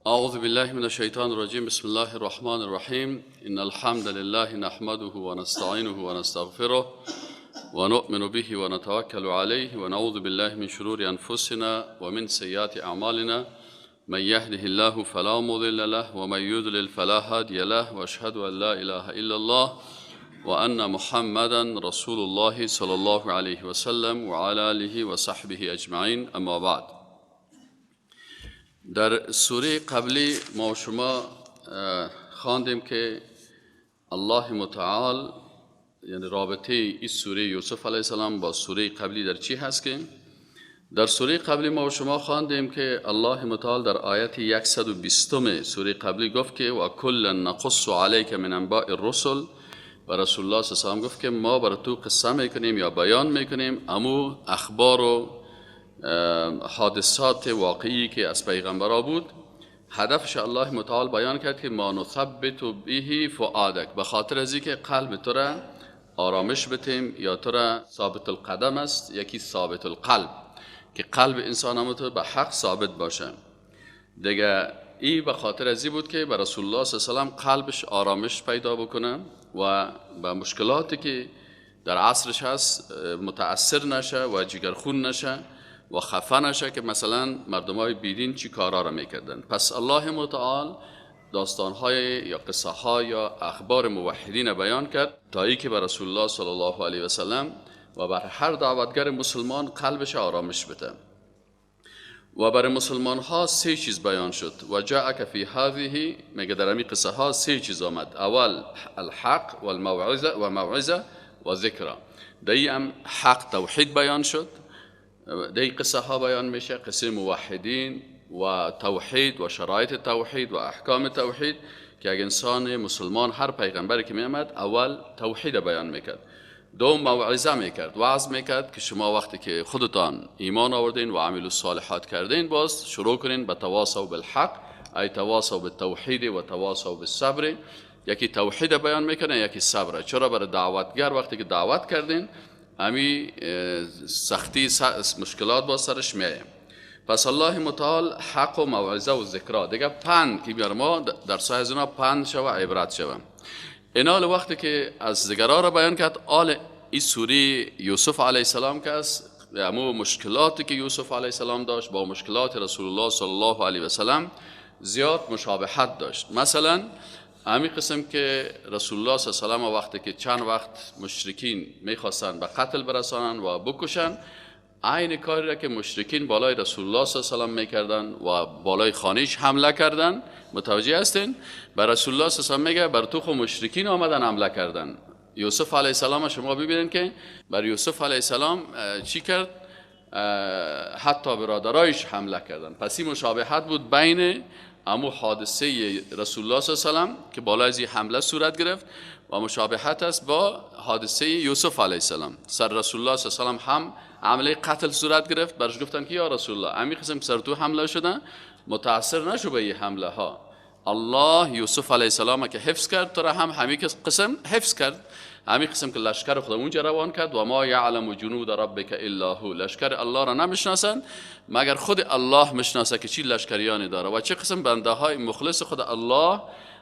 أعوذ بالله من الشيطان الرجيم. بسم الله الرحمن الرحيم. إن الحمد لله نحمده ونستعينه ونستغفره ونؤمن به ونتوكل عليه ونعوذ بالله من شرور أنفسنا ومن سيئات أعمالنا. من يهده الله فلا مضل له ومن يضلل فلا هادي له، وأشهد أن لا إله إلا الله وأن محمدا رسول الله صلى الله عليه وسلم وعلى آله وصحبه أجمعين. أما بعد، در سوره قبلی ما و شما خواندیم که الله متعال، یعنی رابطه این سوره یوسف علیه السلام با سوره قبلی در چی هست که در سوره قبلی ما و شما خواندیم که الله متعال در آیت 120 سوره قبلی گفت که و کلا نقص علیک من انباء الرسل، و رسول الله صلی الله علیه و سلم گفت که ما بر تو قصه میکنیم یا بیان میکنیم امو اخبار و حادثات واقعی که از پیغمبرا بود. هدفش الله متعال بیان کرد که ما نثبت به فؤادک، به خاطر از اینکه قلب تو را آرامش بتیم یا تو را ثابت القدم است، یکی ثابت القلب که قلب انسان هم تو به حق ثابت باشه دیگه. ای به خاطر از این بود که به رسول الله صلی الله علیه و سلم قلبش آرامش پیدا بکنه و به مشکلاتی که در عصرش هست متاثر نشه و جگرخون نشه و خفه نشه که مثلا مردم های بیدین چی کارا را میکردن. پس الله متعال داستانهای یا قصه ها یا اخبار موحدین بیان کرد تا ای که به رسول الله صلی الله علیه و سلم و بر هر دعوتگر مسلمان قلبش آرامش بده. و برای مسلمان ها سه چیز بیان شد. و جاءک فی هذه، میگه در این قصه ها سه چیز آمد. اول الحق و الموعظه و موعظه و ذکر. در هم حق توحید بیان شد، در این قصه ها بیان میشه قصه موحدین و توحید و شرایط توحید و احکام توحید که اگه انسان مسلمان هر پیغمبری که میامد اول توحید بیان میکرد، دوم موعظه میکرد، وعظ میکرد که شما وقتی که خودتان ایمان آوردین و عمل الصالحات کردین باز شروع کنین به تواصوا بالحق، ای تواصوا بالتوحید و تواصوا بالصبر. یکی توحید بیان میکنه، یکی صبر. چرا برای دعوتگر وقتی که دعوت کردین امی سختی مشکلات با سرش میایه. پس الله متعال حق و موعظه و ذکرا دیگه پند که بیار ما در سایه از اینا پند شوه، عبرت شوه. اینال وقتی که از ذکرها را بیان کرد، آل این سوره یوسف علیه السلام که است، امو مشکلاتی که یوسف علیه السلام داشت با مشکلات رسول الله صلی الله علیه و سلم زیاد مشابهت داشت. مثلا همین قسم که رسول الله صلی الله علیه و سلم وقتی که چند وقت مشرکین میخواستن به قتل برسانن و بکشن، عین کاری را که مشرکین بالای رسول الله صلی الله علیه و سلم میکردن و بالای خانهش حمله کردن، متوجه هستین؟ بر رسول الله صلی الله علیه و سلم میگه بر تو خو مشرکین آمدن حمله کردن. یوسف علیه السلام شما ببینید که بر یوسف علیه السلام چی کرد؟ حتی برادرایش حمله کردن. پس این مشابهت بود بین امو حادثه رسول الله صلی الله علیه و سلم که بالای از حمله صورت گرفت و مشابهت است با حادثه یوسف علیه السلام. سر رسول الله صلی الله علیه و سلم هم عمله قتل صورت گرفت، برش گفتن که یا رسول الله امی قسم سر تو حمله شدن، متاثر نشو به این حمله ها. الله یوسف علیه السلام که حفظ کرد، تو را هم همین قسم حفظ کرد، همین قسم که لشکر خدا اونجا روان کرد. و ما یعلم جنود ربک الا هو، لشکر الله را نمیشناسن مگر خود الله میشناسه که چی لشکریانی داره و چه قسم بنده های مخلص خود الله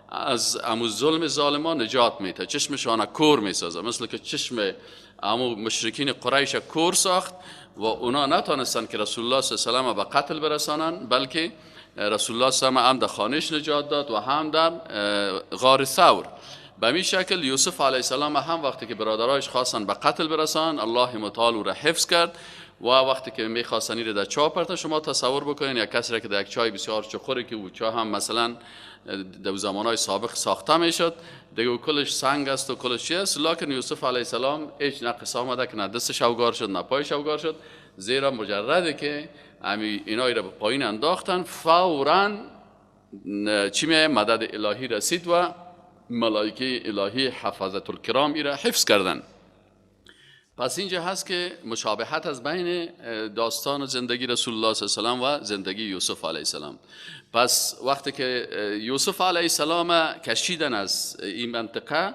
از امو ظلم ظالمان نجات میده، چشمشان کور میسازه، مثل که چشم امو مشرکین قریش کور ساخت و اونا نتانستن که رسول الله صلی الله علیه و سلم به قتل برسانن، بلکه رسول الله صلی الله علیه و هم در خانهش نجات داد و هم در غار ثور. به می شکل یوسف علیه السلام هم وقتی که برادرایش خواستن به قتل برسان، الله متعال او را حفظ کرد و وقتی که میخواستن این را در چاه پرتن، شما تصور بکنین یک کسی را که در یک چای بسیار چخوری که او چاه هم مثلا در زمانهای سابق ساخته میشد دیگه کلش سنگ است و کلش چی است، لکن یوسف علیه السلام هیچ نقص آمده که نه دستش اوگار شد نه پایش اوگار شد، زیرا مجرده که اینا را به پایین انداختن فوراً چی می مدد الهی رسید و ملائکه الهی حفاظت الکرام ای را حفظ کردن. پس اینجا هست که مشابهت از بین داستان زندگی رسول الله صلی الله علیه و زندگی یوسف علیه السلام. پس وقتی که یوسف علیه السلام کشیدن از این منطقه،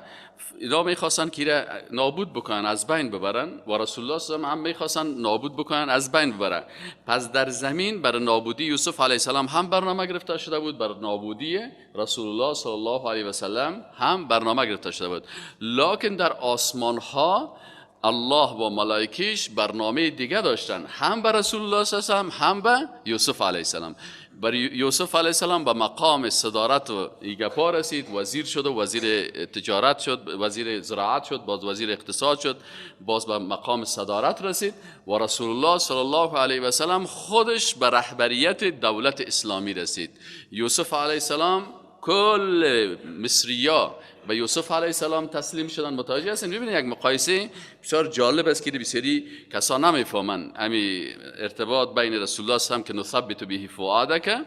اینا میخواستن که نابود بکنن، از بین ببرن، و رسول الله صلی الله علیه و هم میخواستن نابود بکنن، از بین ببرن. پس در زمین بر نابودی یوسف علیه السلام هم برنامه گرفته شده بود، بر نابودی رسول الله صلی الله علیه و سلم هم برنامه گرفته شده بود. لکن در آسمان ها الله و ملائکیش برنامه دیگه داشتن، هم بر رسول الله صلی الله علیه و هم به یوسف علیه السلام. بر یوسف علیه السلام به مقام صدارت و ایگپا رسید، وزیر شد و وزیر تجارت شد، وزیر زراعت شد، باز وزیر اقتصاد شد، باز به مقام صدارت رسید. و رسول الله صلی الله علیه و سلم خودش به رهبریت دولت اسلامی رسید. یوسف علیه السلام کل مصریا به یوسف علیه السلام تسلیم شدن. متوجه هستین؟ ببینید یک مقایسه بسیار جالب است که بسیاری کسا نمیفهمن امی ارتباط بین رسول الله صلی الله علیه و که نثبت به فؤادک،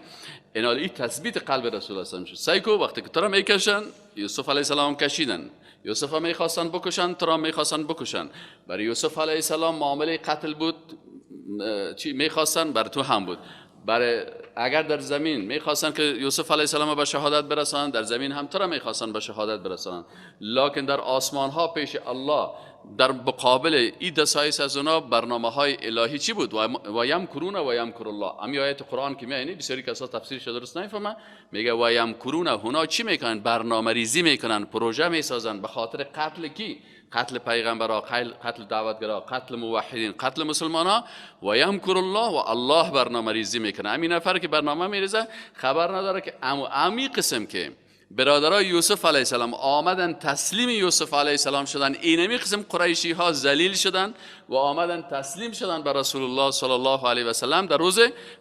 اینال این تثبیت قلب رسول الله صلی الله علیه و شد. سیکو وقتی که تو را میکشن، یوسف علیه السلام کشیدن، یوسف میخواستن بکشن، تو را میخواستن بکشن. برای یوسف علیه السلام معامله قتل بود، چی میخواستن بر تو هم بود. برای اگر در زمین میخواستن که یوسف علیه السلام به شهادت برسانند، در زمین هم تو را میخواستن به شهادت برسانند. لکن در آسمان ها پیش الله در مقابل این دسایس از اونا برنامه های الهی چی بود؟ و یمکرون و یمکر الله. امی آیت قرآن که میانی بسیاری کسا تفسیرش درست نمیفهمن، میگه و یمکرون، هونا چی میکنن؟ برنامه ریزی میکنن، پروژه میسازن به خاطر قتل کی؟ قتل پیغمبرا، قتل دعوتگرا، قتل موحدین، قتل مسلمانا. و یمکر الله، و الله برنامه ریزی میکنه. همین نفر که برنامه میریزه خبر نداره که امی قسم که برادرای یوسف علیه السلام آمدن تسلیم یوسف علیه السلام شدن، اینمی قسم قریشی ها ذلیل شدن و آمدن تسلیم شدن بر رسول الله صلی الله علیه و سلم در روز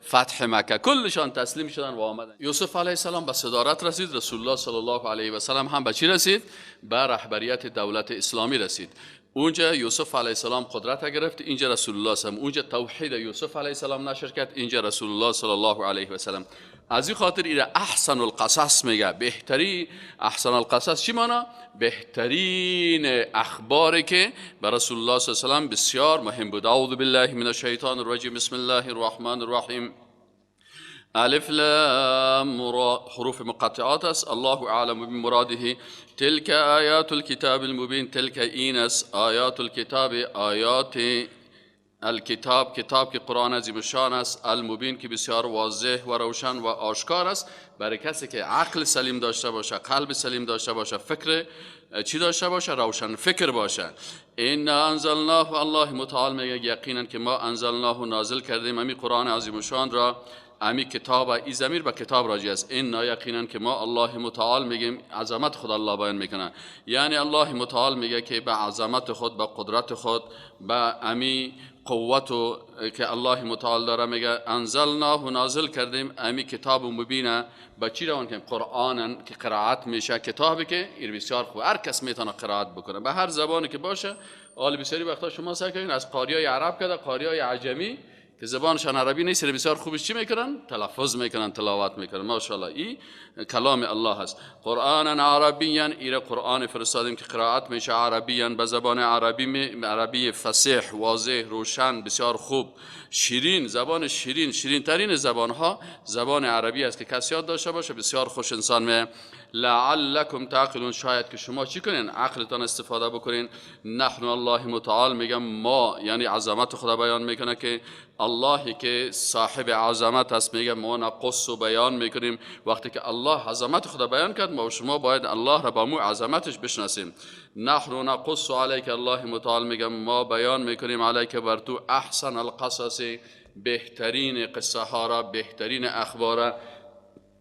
فتح مکه، کلشان تسلیم شدن و آمدن. یوسف علیه السلام به صدارت رسید، رسول الله صلی الله علیه و سلم هم به چی رسید؟ به رهبریت دولت اسلامی رسید. اونجا یوسف علیه السلام قدرت گرفت، اینجا رسول الله صلی الله علیه و سلم. اونجا توحید یوسف علیه السلام نشر کرد، اینجا رسول الله صلی الله علیه و سلم. از این خاطر ایره احسن القصص میگه، بهتری احسن القصص چی مانا؟ بهترین اخباری که بر رسول الله صلی الله علیه و سلم بسیار مهم بود. اعوذ بالله من الشیطان الرجیم، بسم الله الرحمن الرحیم. الف لام را، حروف مقطعات است. الله اعلم بمراده. تلك آیات الكتاب المبین، تلک این است آیات الکتاب، آیات الکتاب، کتاب که قرآن عظیم شان است، المبین که بسیار واضح و روشن و آشکار است برای کسی که عقل سلیم داشته باشه، قلب سلیم داشته باشه، فکر چی داشته باشه؟ روشن فکر باشه. ان انزلناه، الله متعال میگه یقینا که ما انزلناه نازل کردیم امی قرآن عظیم شان را، امی کتاب، ای ضمیر به کتاب راجع است. ان یقینا که ما الله متعال میگیم، عظمت خود الله بیان میکنه، یعنی الله متعال میگه که به عظمت خود، به قدرت خود، به امی قوت که الله متعال داره، میگه انزلناه نازل کردیم امی کتاب مبینه. به چی روان کنیم؟ قرآن که قرائت میشه، کتابی که این بسیار خوب هر کس میتونه قرائت بکنه به هر زبانی که باشه. حال بسیاری وقتا شما سعی کنین از قاریای عرب کده قاریای عجمی که زبانشان عربی نیست، بسیار خوبش چی میکنن؟ تلفظ میکنن، تلاوت میکنن. ماشاءالله این کلام الله هست. قرآن عربیا، ایره قرآن فرستادیم که قرائت میشه عربیا، به زبان عربی، عربی فصیح، واضح، روشن، بسیار خوب، شیرین، زبان شیرین، شیرین ترین زبان ها زبان عربی است که کسی یاد داشته باشه بسیار خوش انسان می. لعلکم تعقلون، شاید که شما چی کنین؟ عقلتان استفاده بکنین. نحن الله متعال میگم ما، یعنی عظمت خدا بیان میکنه که اللهی که صاحب عظمت است، میگه ما نقص و بیان میکنیم. وقتی که الله عظمت خدا بیان کرد، ما و شما باید الله را با مو عظمتش بشناسیم. نحن نقص علیک، الله متعال میگه ما بیان میکنیم علیک بر تو احسن القصص، بهترین قصه ها را، بهترین اخبار،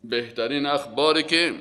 بهترین اخباری که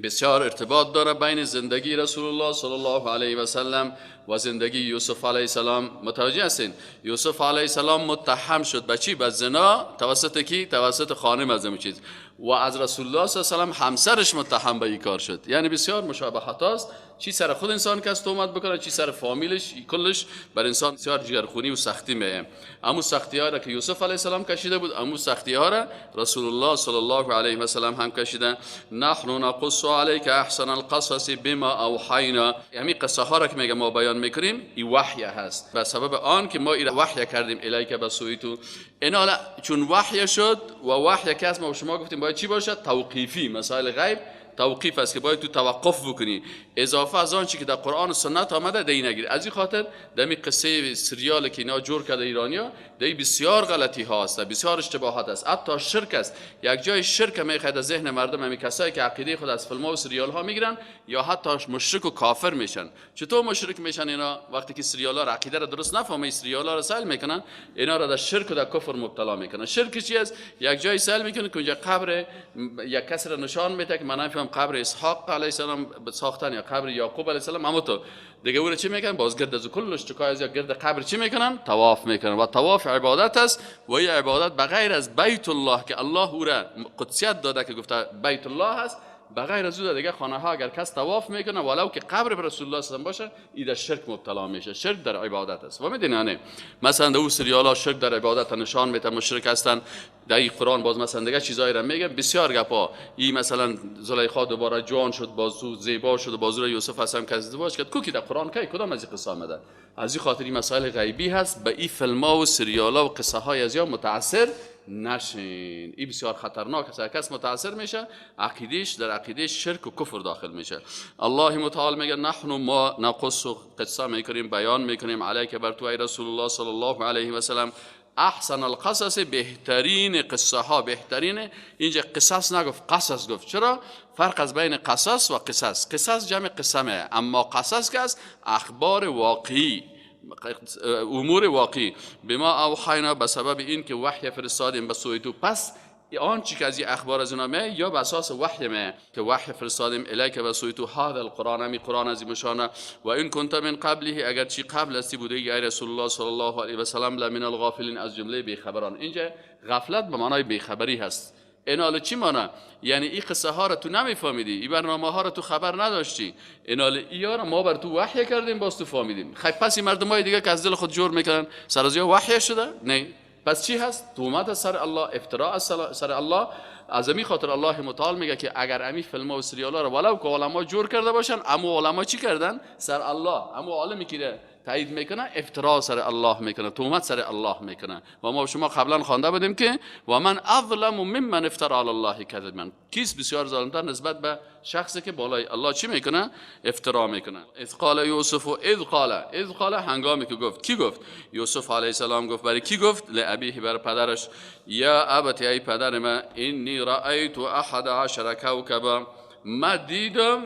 بسیار ارتباط داره بین زندگی رسول الله صلی الله علیه و سلم و زندگی یوسف علیه السلام. متوجه هستین؟ یوسف علیه السلام متهم شد به چی؟ به زنا. توسط کی؟ توسط خانم از این چیز، و از رسول الله صلی الله علیه و سلم همسرش متهم به این کار شد. یعنی بسیار مشابهت است. چی سر خود انسان کس تهمت بکنه، چی سر فامیلش، کلش بر انسان بسیار جگرخونی و سختی میه. امو سختی ها را که یوسف علیه السلام کشیده بود، امو سختی ها را رسول الله صلی الله علیه و سلم هم کشیده. نحن نقص علیک احسن القصص بما اوحینا، یعنی قصه ها را که میگه ما بیان میکنیم، این وحی هست به سبب آن که ما این وحی کردیم الیک به سوی تو. اینا چون وحی شد و وحی که از ما شما گفتیم باید چی باشه؟ توقیفی، مسائل غیب توقیف است که باید تو توقف بکنی، اضافه از آنچه که در قرآن و سنت آمده دی نگیری. از این خاطر دمی قصه سریال که اینا جور کرده ایرانیا، دی بسیار غلطی ها است، بسیار اشتباهات است، حتی شرک است. یک جای شرک میخواد از ذهن مردم، همین کسایی که عقیده خود از فیلم ها و سریال ها میگیرن یا حتی مشرک و کافر میشن. چطور مشرک میشن اینا؟ وقتی که سریال ها عقیده را درست نفهمه، سریال ها را سیل میکنن، اینا را در شرک و در کفر مبتلا میکنن. شرک چی است؟ یک جای سیل میکنه که اونجا قبر یک کس را نشان میده که من نفهم قبر اسحاق علیه السلام ساختن یا قبر یعقوب علیه السلام، اما تو دیگه او را چی میکنن؟ باز گرد از کلش چکای از گرد قبر چی میکنن؟ طواف میکنن. و طواف عبادت است و این عبادت بغیر از بیت الله که الله او را قدسیت داده که گفته بیت الله است، بغیر از او دیگه خانه ها اگر کس طواف میکنه ولو که قبر رسول الله صلی الله علیه و باشه، این در شرک مبتلا میشه. شرک در عبادت است. و میدونی مثلا در او سریال ها شرک در عبادت نشان میده، مشرک هستن. در این قرآن باز مثلا دیگه چیزایی را میگه، بسیار گپا. این مثلا زلیخا دوباره جوان شد، بازو زیبا شد، بازو یوسف هم که ازدواج کرد. کو که در قرآن کی کدام از این قصه آمده؟ از این خاطر این مسائل غیبی هست، به این فیلم ها و سریال ها و قصه های از یا متاثر نشین. این بسیار خطرناک است. کس متاثر میشه، عقیدهش در عقیده شرک و کفر داخل میشه. الله متعال میگه نحن ما نقص، قصه میکنیم، بیان میکنیم علیک بر تو ای رسول الله صلی الله علیه و سلم احسن القصص، بهترین قصه ها، بهترین. اینجا قصص نگفت، قصص گفت. چرا؟ فرق از بین قصص و قصص. قصص جمع قسمه، اما قصص که است اخبار واقعی، امور واقعی. بما اوحینا، به سبب این که وحی فرستادیم به سوی تو. پس آنچه که از این اخبار از اینا می یا به اساس وحی می که وحی فرستادیم الیک به سوی تو، هذا القرآن، امی قرآن عظیم شانه. و این کنت من قبله، اگر چی قبل از بوده ای رسول الله صلی الله علیه و سلم، لمن الغافلین، از جمله بیخبران. اینجا غفلت به معنای بیخبری هست. اینال چی معنی؟ یعنی این قصه ها را تو نمیفهمیدی، این برنامه ها را تو خبر نداشتی، اینال اینا را ما بر تو وحی کردیم، باز تو فهمیدیم. خب پس این مردمای دیگه که از دل خود جور میکنن سر از وحی شده؟ نه. پس چی هست؟ تهمت از سر الله، افتراء از سر الله. از امی خاطر الله متعال میگه که اگر امی فیلم و سریال ها را ولو که علما جور کرده باشن، اما علما چی کردن؟ سر الله. اما عالمی که تایید میکنه افتراء سر الله میکنه، تهمت سر الله میکنه. و ما شما قبلا خوانده بودیم که و من اظلم ممن افترا علی الله کذبا، کیست بسیار ظالمتر نسبت به شخصی که بالای الله چی میکنه؟ افترا میکنه. اذ قال یوسف، اذ قال، اذ قال هنگامی که گفت. کی گفت؟ یوسف علیه السلام گفت. برای کی گفت؟ لابیه، برای پدرش. یا ابتی، ای پدر من، انی رأیت احد عشر کوکبا، ما دیدم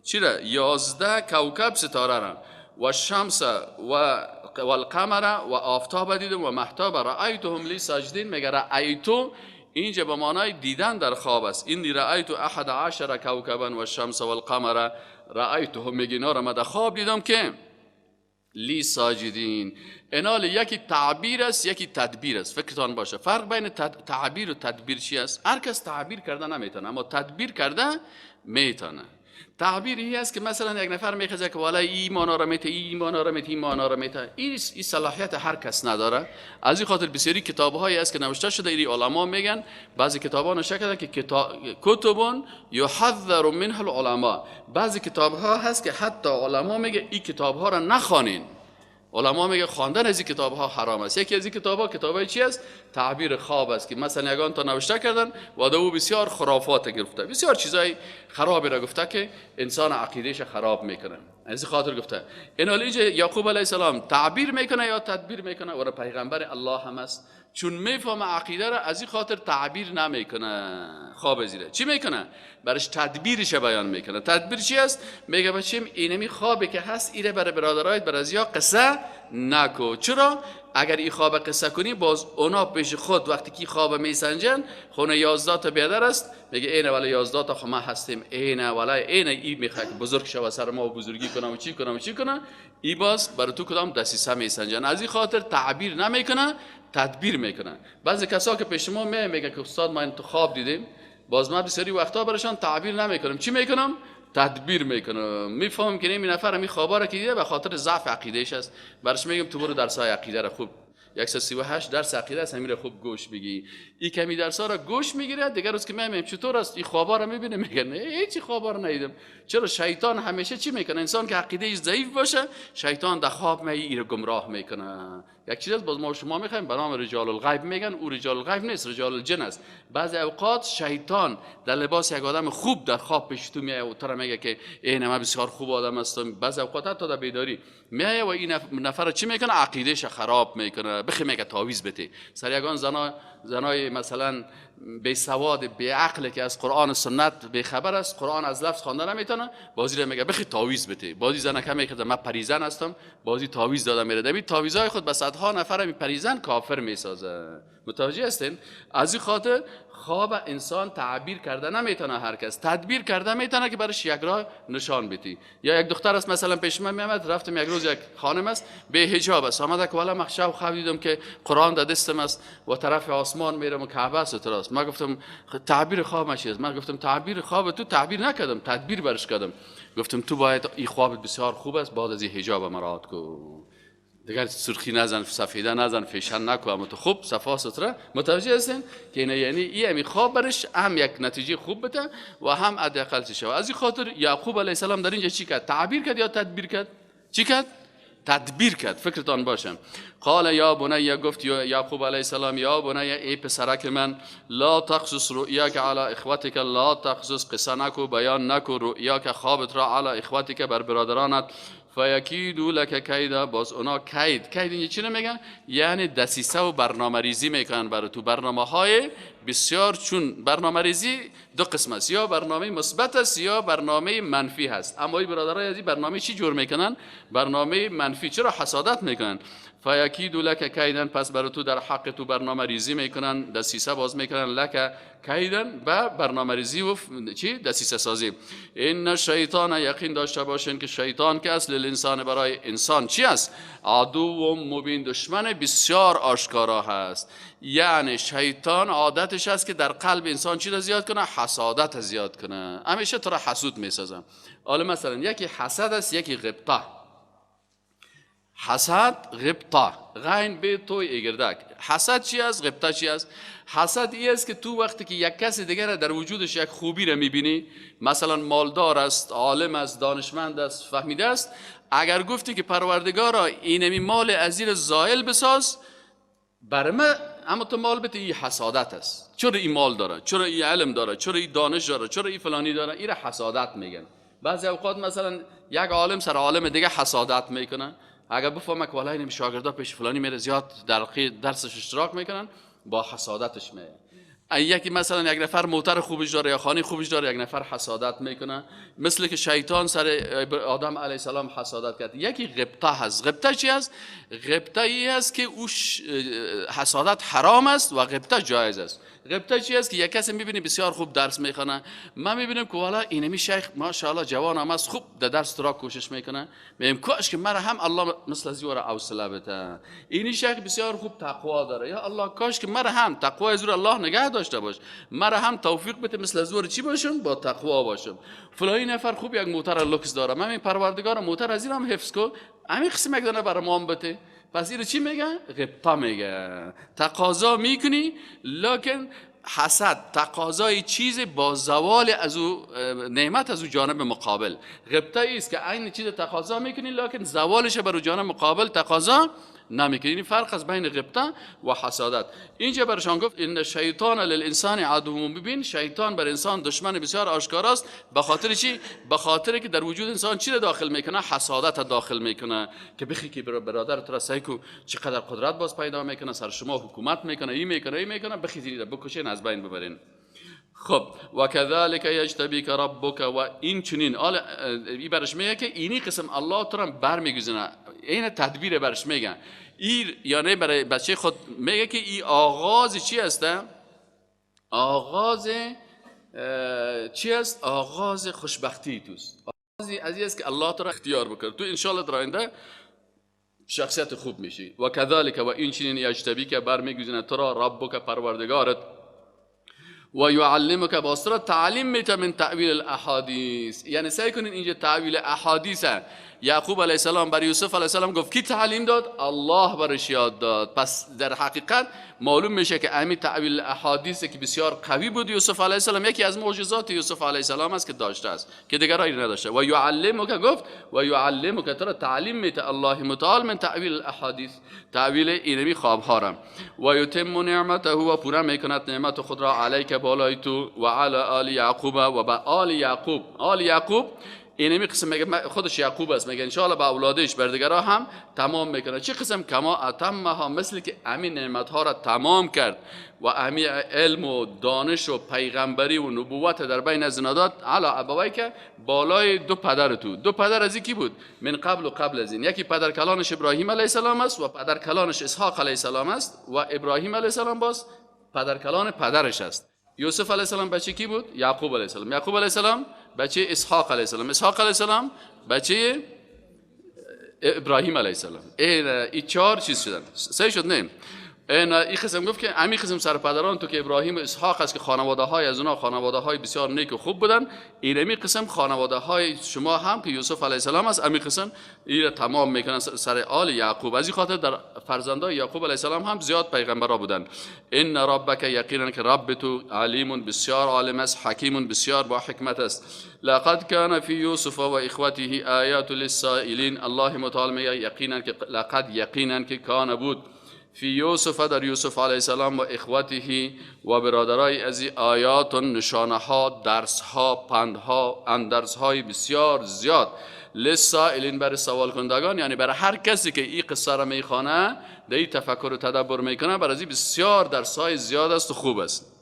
چی را؟ 11 کوکب ستاره را، و شمس و والقمر و آفتاب دیدم و مهتاب، رأیتهم لی ساجدین. میگه رأیتو اینجا به معنای دیدن در خواب است. اینی رأیت احد عشر کوکبا و الشمس والقمر رأیتهم، میگه اینا را من در خواب دیدم که لی ساجدین. اینال یکی تعبیر است، یکی تدبیر است. فکرتان باشه فرق بین تعبیر و تدبیر چی است؟ هر کس تعبیر کرده نمیتونه، اما تدبیر کرده میتونه. تعبیر این است که مثلا یک نفر میخواد که والله این معنا را میته، این معنا را میته، این معنا را میته. این صلاحیت هر کس نداره. از این خاطر بسیاری کتاب‌هایی است که نوشته شده، این علما میگن بعضی کتاب‌ها نوشته کردن که کتبون یحذر منها العلماء. بعضی کتاب‌ها هست که حتی علما میگه این کتاب‌ها را نخوانین. علما میگه خواندن از این کتاب‌ها حرام است. یکی از این کتاب‌ها کتابای چی است؟ تعبیر خواب است که مثلا یگان تا نوشته کردن و دو بسیار خرافات گرفته، بسیار چیزای خرابی را گفته که انسان عقیده‌اش خراب میکنه. از این خاطر گفته این اینجا یعقوب علیه السلام تعبیر میکنه یا تدبیر میکنه، و پیغمبر الله هم است، چون میفهمه عقیده را، از این خاطر تعبیر نمیکنه خواب زیره. چی میکنه؟ برش تدبیرش بیان میکنه. تدبیر چی است؟ میگه بچیم اینمی خوابی که هست ایره برای برادرایت بر از یا قصه نکو. چرا؟ اگر این خواب قصه کنی باز اونا پیش خود وقتی که خواب میسنجن، خونه 11 تا بیادر است، میگه اینه ولی 11 تا خو ما هستیم، اینه ولی اینه، این میخواد که بزرگ شوه سر ما و بزرگی کنه و چی کنه و چی کنه، ای باز برای تو کدام دسیسه میسنجن. از این خاطر تعبیر نمیکنه، تدبیر میکنه. بعضی کسا که پیش ما میگه که استاد ما این خواب دیدیم، باز ما بسیاری وقتا برشان تعبیر نمیکنم، چی میکنم؟ تدبیر میکنم. میفهمم که این نفر می خوابا را که دیده به خاطر ضعف عقیدهش است، برش میگم تو برو درسای عقیده را خوب 138 درس عقیده است، همین خوب گوش بگی. این کمی درس ها را گوش میگیره، دیگر روز که میایم چطور است این خوابا را میبینه، میگه نه هیچ خوابا را ندیدم. چرا؟ شیطان همیشه چی میکنه؟ انسان که عقیده ضعیف باشه شیطان در خواب می ایره گمراه میکنه. یک چیز است باز ما شما میخوایم به نام رجال الغیب میگن، او رجال الغیب نیست، رجال الجن است. بعضی اوقات شیطان در لباس یک آدم خوب در خواب پیش تو میایه و تو را میگه که ای نه من بسیار خوب آدم هستم. بعضی اوقات حتی در بیداری میایه و این نفر چی میکنه؟ عقیدهش خراب میکنه، بخی میگه تعویذ بده. سر یگان زنای مثلا بی سواد بی عقل که از قرآن و سنت بی خبر است، قرآن از لفظ خوانده نمیتونه، بازی را میگه بخی تعویذ بده. بازی زنک میگه من پریزن هستم، بازی تعویذ داده میره. دبی تعویذای خود به صدها نفر می پریزن کافر میسازه. متوجه هستین؟ از این خاطر خواب انسان تعبیر کرده نمیتونه، هر کس تدبیر کرده میتونه که برش یک راه نشان بدی. یا یک دختر است مثلا پیش من میامد، رفتم یک روز یک خانم است به حجاب است، آمده که والا من شب خواب دیدم که قرآن در دستم است و طرف آسمان میرم و کعبه است و من گفتم تعبیر خواب چی است؟ من گفتم تعبیر خواب تو تعبیر نکردم، تدبیر برش کردم. گفتم تو باید این خوابت بسیار خوب است، بعد از این حجاب مراعات کو، دیگر سرخی نزن، سفیده نزن، فیشن نکو، اما تو خوب صفا ستره. متوجه هستین که اینه، یعنی این همی خواب برش هم یک نتیجه خوب بده و هم حداقل چی شود. از این خاطر یعقوب علیه السلام در اینجا چی کرد؟ تعبیر کرد یا تدبیر کرد؟ چی کرد؟ تدبیر کرد. فکرتان باشه. قال یا بنی، گفت یعقوب علیه السلام یا بنی ای پسرک من، لا تقصص رؤیاک علی اخوتک، لا تقصص قصه نکو، بیان نکو، رؤیاک خوابت را، علی اخوتک بر برادرانت، فیکیدو لک کیدا، باز اونا کید، کید اینجا چی نمیگن؟ یعنی دسیسه و برنامه ریزی میکنن برای تو، برنامه های بسیار. چون برنامه ریزی دو قسم است، یا برنامه مثبت است یا برنامه منفی هست. اما این برادرای عزیز برنامه چی جور میکنن؟ برنامه منفی. چرا حسادت میکنن؟ فیکیدو لک کیدن، پس برای تو در حق تو برنامه ریزی میکنن، دسیسه باز میکنن، لک کیدن به برنامه ریزی و چی؟ دسیسه سازی. ان الشیطان، یقین داشته باشین که شیطان که اصل الانسان برای انسان چی است؟ عدو و مبین، دشمن بسیار آشکارا هست. یعنی شیطان عادتش است که در قلب انسان چی را زیاد کنه؟ حسادت زیاد کنه، همیشه تو را حسود میسازه. حالا مثلا یکی حسد است، یکی غبطه. حسد، غبطه، غین به توی ایگردک. حسد چی است؟ غبطه چی است؟ حسد ای است که تو وقتی که یک کس دیگر را در وجودش یک خوبی را میبینی، مثلا مالدار است، عالم است، دانشمند است، فهمیده است، اگر گفتی که پروردگارا اینمی مال ازیر زائل بساز بر من، اما تو مال بده، این حسادت است. چرا این مال داره؟ چرا این علم داره؟ چرا این دانش داره؟ چرا این فلانی داره؟ این را حسادت میگن. بعضی اوقات مثلا یک عالم سر عالم دیگه حسادت میکنه. اگر بفهمه که والله این شاگردا پیش فلانی میره زیاد در درسش اشتراک میکنن، با حسادتش میه. یکی مثلا یک نفر موتر خوبش داره یا خانه خوبش داره، یک نفر حسادت میکنه، مثل که شیطان سر آدم علیه السلام حسادت کرد. یکی غبطه هست. غبطه چی است؟ غبطه ای است که اوش حسادت حرام است و غبطه جایز است. غبطه چی است؟ که یک کسی میبینی بسیار خوب درس میخونه، من میبینم که والا اینمی شیخ ماشاءالله جوان هم است، خوب در درس را کوشش میکنه، میگم کاش که مرا هم الله مثل از او را حوصله بده. اینی شیخ بسیار خوب تقوا داره، یا الله کاش که مرا هم تقوا از او الله نگه داشته باش، مرا هم توفیق بده مثل از او چی باشم؟ با تقوا باشم. فلانی نفر خوب یک موتر لوکس داره، من این پروردگار موتر از این هم حفظ کو، همین قسم یک دانه برای ما هم بده. پس اینو چی میگه؟ غبطه میگه. تقاضا میکنی، لکن حسد تقاضای چیز با زوال از او نعمت از او جانب مقابل. غبطه است که عین چیز تقاضا میکنی لکن زوالش بر جانب مقابل تقاضا نمیکنی. این فرق از بین غبطه و حسادت. اینجا برشان گفت ان الشیطان للانسان عدو مبین، شیطان بر انسان دشمن بسیار آشکار است. به خاطر چی؟ به خاطر که در وجود انسان چی را داخل میکنه؟ حسادت داخل میکنه که بخی که برادر تو را سعی کو چقدر قدرت باز پیدا میکنه، سر شما حکومت میکنه، این میکنه، این میکنه، بخی زیرا بکشین از بین ببرین. خب و کذالک یجتبیک ربک، و این چنین ای برش میگه که اینی قسم الله تو را برمیگزینه. این تدبیر برش میگن. این یعنی برای بچه خود میگه که این آغاز چی است؟ آغاز چی است؟ آغاز خوشبختی توست. آغاز از این است که الله تو را اختیار بکنه. تو انشالله در آینده شخصیت خوب میشی. و کذالک و این چنین یجتبیک برمیگزینه تو را ربک پروردگارت، و یعلمک باز تعلیم میته من تأویل الاحادیث. یعنی سعی کنین اینجا تأویل احادیث، یعقوب علیه السلام بر یوسف علیه السلام گفت کی تعلیم داد؟ الله برش یاد داد. پس در حقیقت معلوم میشه که امی تأویل احادیث که بسیار قوی بود یوسف علیه السلام، یکی از معجزات یوسف علیه السلام است که داشته است که دیگرایی نداشته. و یعلمک، گفت و یعلمک، تو را تعلیم میده الله متعال من تأویل الاحادیث، تأویل اینمی خواب ها را. و یتم نعمته، و پورا میکند نعمت خود را علیک بالای تو، و علی آل یعقوب، و به آل یعقوب. آل یعقوب اینمی قسم میگه خودش یعقوب است، میگه ان شاء الله به اولادش بر دیگرها هم تمام میکنه. چه قسم؟ کما اتمها، مثل که امین نعمت ها را تمام کرد و امی علم و دانش و پیغمبری و نبوت در بین از اینا داد، علی ابویک، بالای دو پدر تو. دو پدر از کی بود؟ من قبل و قبل از این. یکی پدر کلانش ابراهیم علیه السلام است و پدر کلانش اسحاق علیه السلام است، و ابراهیم علیه السلام باز پدر کلان پدرش است. یوسف علیه السلام بچه کی بود؟ یعقوب علیه السلام. یعقوب علیه السلام بچه اسحاق علیه السلام. اسحاق علیه السلام بچه ابراهیم علیه السلام. این چهار چیز شدن، سه شد نه. این قسم گفت که امی قسم سر پدران تو که ابراهیم و اسحاق است که خانواده های از اونا خانواده های بسیار نیک و خوب بودن، این امی قسم خانواده های شما هم که یوسف علیه السلام است، امی قسم این تمام میکنن سر آل یعقوب. از این خاطر در فرزندای یعقوب علیه السلام هم زیاد پیغمبرا بودن. ان ربک، یقینا که رب تو علیم، بسیار عالم است، حکیم، بسیار با حکمت است. لقد کان فی یوسف و اخوته آیات للسائلین. الله متعال میگه یقینا که لقد، یقینا که کان بود، فی یوسف، در یوسف علیه السلام، و اخوته، و برادرای از آیات، نشانه ها، درس ها، پندها، اندرس های بسیار زیاد، للسائلین، برای سوال کنندگان، یعنی برای هر کسی که این قصه را میخوانه، در این تفکر و تدبر میکنه، برای از بسیار درس های زیاد است و خوب است.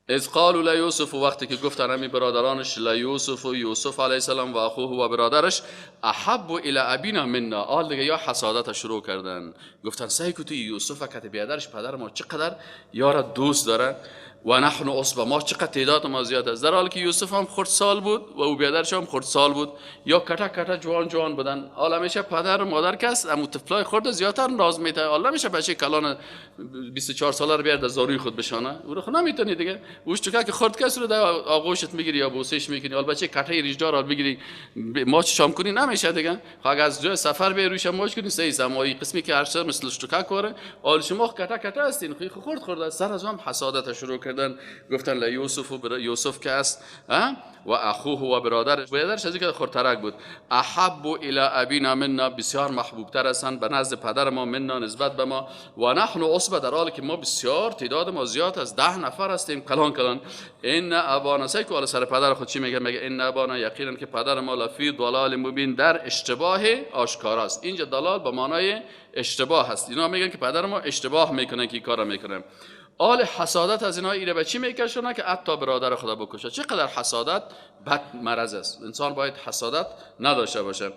اذ قالوا لیوسف، وقتی که گفتن همی برادرانش، لیوسف و یوسف علیه السلام و اخوه و برادرش، احب الی ابینا منا. آل دیگه یا حسادت شروع کردن، گفتن سعی کو تو یوسف که بیادرش پدر ما چقدر یارا دوست داره، و نحن عصبه، ما چقدر تعداد ما زیاد است، در حالی که یوسف هم خردسال بود و او بیادرش هم خردسال بود، یا کتا کتا جوان جوان بودن. حالا میشه پدر و مادر کس امو طفلای خرد زیادتر ناز میته، حالا میشه بچه کلان 24 ساله رو بیار در زاروی خود بشانه، او رو خو نمیتونی دیگه، اوش تو که خرد کس رو در آغوشت میگیری یا بوسش میکنی، حالا بچه کته ریشدار رو بگیری ماچ شام کنی نمیشه دیگه. خب اگه از جای سفر بیای روش ماچ کنی سه سمایی قسمی که هر چیز مثل شتوکه کوره، حال شما کتا کتا هستین، خرد خرد سر از هم حسادت شروع کردن، گفتن لیوسف و یوسف که است و اخوه و برادرش، برادرش از اینکه خردترک بود، احب الی ابینا منا، بسیار محبوب تر هستند به نزد پدر ما، منا نسبت به ما، و نحن عصبه، در حالی که ما بسیار تعداد ما زیاد از 10 نفر هستیم کلان کلان. ان ابانا، سیکو سر پدر خود چی میگه؟ میگه ان ابانا، یقینا که پدر ما لفی ضلال مبین، در اشتباه آشکار است. اینجا ضلال به معنای اشتباه هست. اینا میگن که پدر ما اشتباه میکنه که این کارا میکنه. آل حسادت از اینها ایره به چی میکشونه که حتی برادر خدا بکشه. چقدر حسادت بد مرض است، انسان باید حسادت نداشته باشه.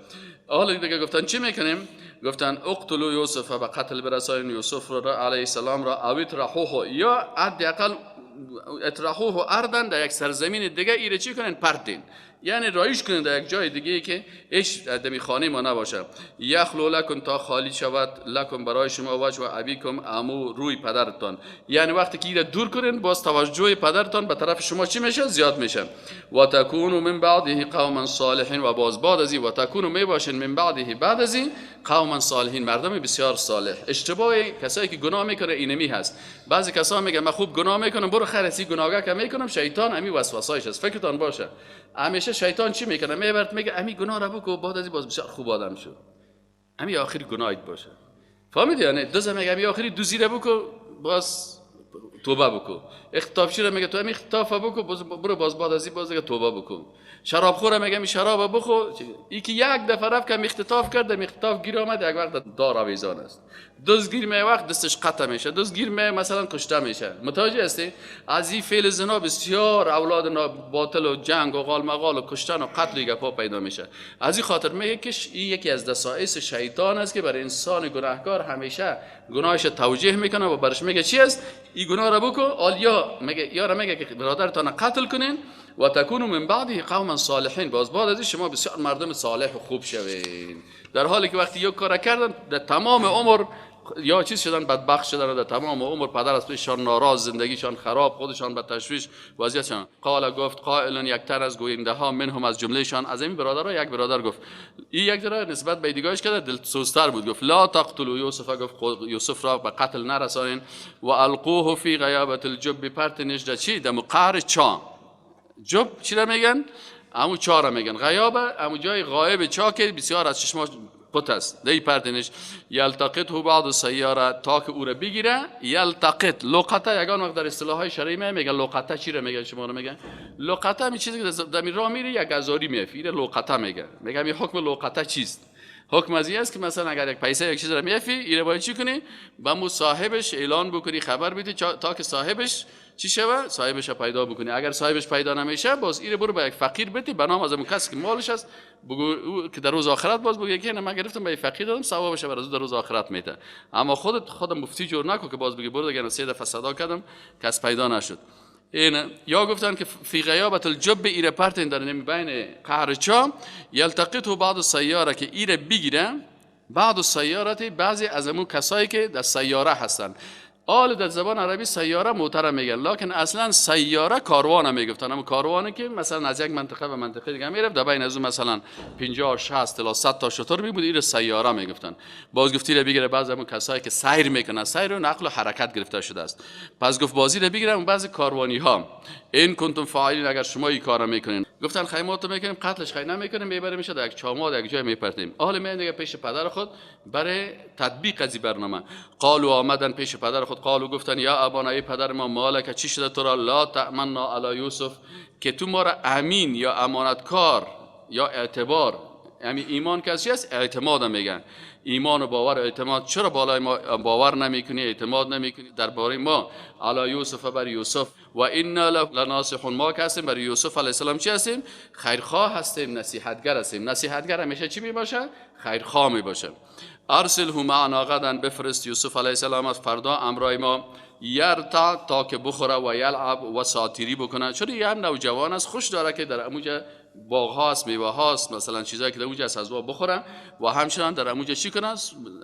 آل دیگه گفتن چی میکنیم؟ گفتن اقتلوا یوسف، به قتل برسانین یوسف را علیه السلام را، او اطرحوه، یا حداقل اطرحوه ارضا، در یک سرزمین دیگه ایره چی کنین؟ پرتین، یعنی رایش کنین در یک جای دیگه که اش دمی خانه ما نباشه. یخلو لکن، تا خالی شود، لکن برای شما، وجه و ابیکم، امو روی پدرتان، یعنی وقتی که ایره دور کنین باز توجه پدرتان به طرف شما چی میشه؟ زیاد میشه. و تکونوا من بعده قوما صالحین، و باز بعد از این، و تکونوا می باشین، من بعده بعد از این، قوما صالحین، مردم بسیار صالح. اشتباه کسایی که گناه میکنه اینمی هست. بعضی کسا میگن من خوب گناه میکنم، برو خیر اسی گناهه که میکنم، شیطان امی وسوسه‌اش است. فکرتان باشه همیشه شیطان چی میکنه؟ میبرد میگه امی گناه را بکو، بعد از این باز بسیار خوب آدم شو، امی آخری گناهت باشه. فهمیدی؟ یعنی دوز میگه امی آخری دوزی را بکو، باز توبه بکو. اختطافچی را میگه تو امی اختطاف بکو، برو باز بعد از این باز دیگه توبه بکو. شرابخور میگه می شراب بخو، ای که یک دفعه رفت که اختطاف کرد، اختطاف گیر آمد، یک وقت دار آویزان است. دزدگیر می وقت دستش قطع میشه، دزدگیر می مثلا کشته میشه. متوجه هستی؟ از این فعل زنا بسیار اولاد باطل و جنگ و قال مقال و کشتن و قتل گپا پیدا میشه. از این خاطر میگه که این یکی از دسائس شیطان است که برای انسان گناهکار همیشه گناهش توجیه میکنه و برش میگه چی است؟ این گناه را بکو، آلیا میگه یارا میگه که برادرتان قتل کنین، و تکونوا من بعده قوما صالحین، باز بعد از شما بسیار مردم صالح و خوب شوین. در حالی که وقتی یک کار کردن در تمام عمر یا چیز شدن، بدبخت شدن و در تمام عمر پدر از پیششان ناراض، زندگیشان خراب، خودشان به تشویش وضعیتشان. قال گفت قائل، یک تن از گوینده ها، منهم از جملهشان، از این برادرها یک برادر گفت، این یک در نسبت به دیگهش که دلسوزتر بود، گفت لا تقتلوا یوسف، گفت یوسف را به قتل نرسانین، و القوه فی غیابت الجب، پرتنش در چی؟ در قعر چاه. جب چی را میگن؟ امو چاه را میگن. غیابه امو جای غایب چاه که بسیار از چشما پت است، دی پرتنش. یلتقطه بعض السیاره، تا که او را بگیره. یلتقط لقطه، یگان وقت در اصطلاح های شرعی میگن لقطه. چی را میگن شما رو میگن؟ لقطه می چیزی که در راه میره یک هزاری میفیره، لقطه میگن. میگم این حکم لقطه چیست؟ حکم از این است که مثلا اگر یک پیسه یک چیز را میفی، ایره باید چی کنی؟ به مو صاحبش اعلان بکنی، خبر بدی تا که صاحبش چی شوه؟ صاحبش پیدا بکنی. اگر صاحبش پیدا نمیشه، باز ایره برو به یک فقیر بدی، به نام از اون کسی که مالش است، بگو که در روز آخرت باز بگه که نه من گرفتم به فقیر دادم، ثوابش بر از در روز آخرت میده. اما خودت خود مفتی جور نکن که باز بگی برو دیگه سه دفعه صدا کردم کس پیدا نشد. این یا گفتن که فی غیابت الجب، ایره پرتین در نمی بین قعر چا، یلتقطه بعض السیاره، که ایره بگیره بعض السیاره، بعضی از امو کسایی که در سیاره هستن. آل در زبان عربی سیاره موتر میگن، لکن اصلا سیاره کاروان میگفتن. اما کاروانی که مثلا از یک منطقه به منطقه دیگه میرفت، در بین از اون مثلا 50 60 تا 100 تا شتر می بود، ایره سیاره میگفتن. باز گفتی را بگیره بعضی از کسایی که سیر میکنن، سیر و نقل و حرکت گرفته شده است. پس گفت بازی را بگیره بعضی کاروانی ها، این کنتم فاعلین، اگر شما این کارا میکنین. گفتن خیمات میکنیم، قتلش خیر نمیکنیم، میبریم میشه در یک چاماد یک جای میپرتیم. اهل می دیگه پیش پدر خود برای تطبیق از برنامه. قالوا آمدن پیش پدر خود، قالوا گفتن یا ابانا، ای پدر ما، مالک چی شده تو را، لا تأمنا علی یوسف، که تو ما را امین یا امانتکار یا اعتبار، یعنی ایمان که از چی است؟ اعتماد میگن. ایمان و باور و اعتماد، چرا بالای ما باور نمیکنی، اعتماد نمیکنی درباره ما؟ علی یوسف، بر یوسف، و انا لناصحون، ما که هستیم بر یوسف علیه السلام چی هستیم؟ خیرخواه هستیم، نصیحتگر هستیم. نصیحتگر همیشه چی میباشه؟ خیرخواه میباشه. ارسله معنا غدا، بفرست یوسف علیه السلام از فردا امرای ما، یرتع، تا که بخوره، و یلعب، و ساتیری بکنه. چون یه هم نوجوان است، خوش داره که در اموجه باغ هاست، میوه هاست، مثلا چیزایی که در اونجا از وا بخوره، و همچنان در اونجا چی کنه؟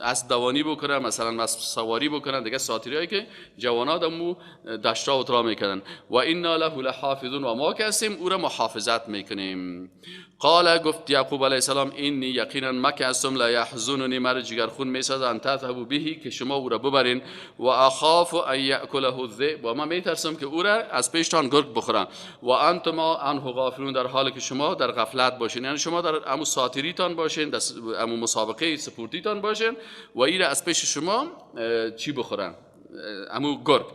از دوانی بکنه، مثلا از سواری بکنه، دیگه ساتیریایی که جوانا دمو دشتا و ترا میکردن. و انا له لحافظون، و ما که هستیم او را محافظت میکنیم. قال گفت یعقوب علیه السلام اینی یقینا ما که هستم، لا یحزننی، مرا جگرخون میسازد، ان تذهبوا به، که شما او را ببرین، و اخاف ان یاکله الذئب، و من میترسم که او را از پیشتان گرگ بخورن، و انتم عنه غافلون، در حالی که شما در غفلت باشین، یعنی شما در امو ساتیریتان باشین، در امو مسابقه سپورتیتان باشین، و ایره از پیش شما چی بخورن؟ امو گرگ.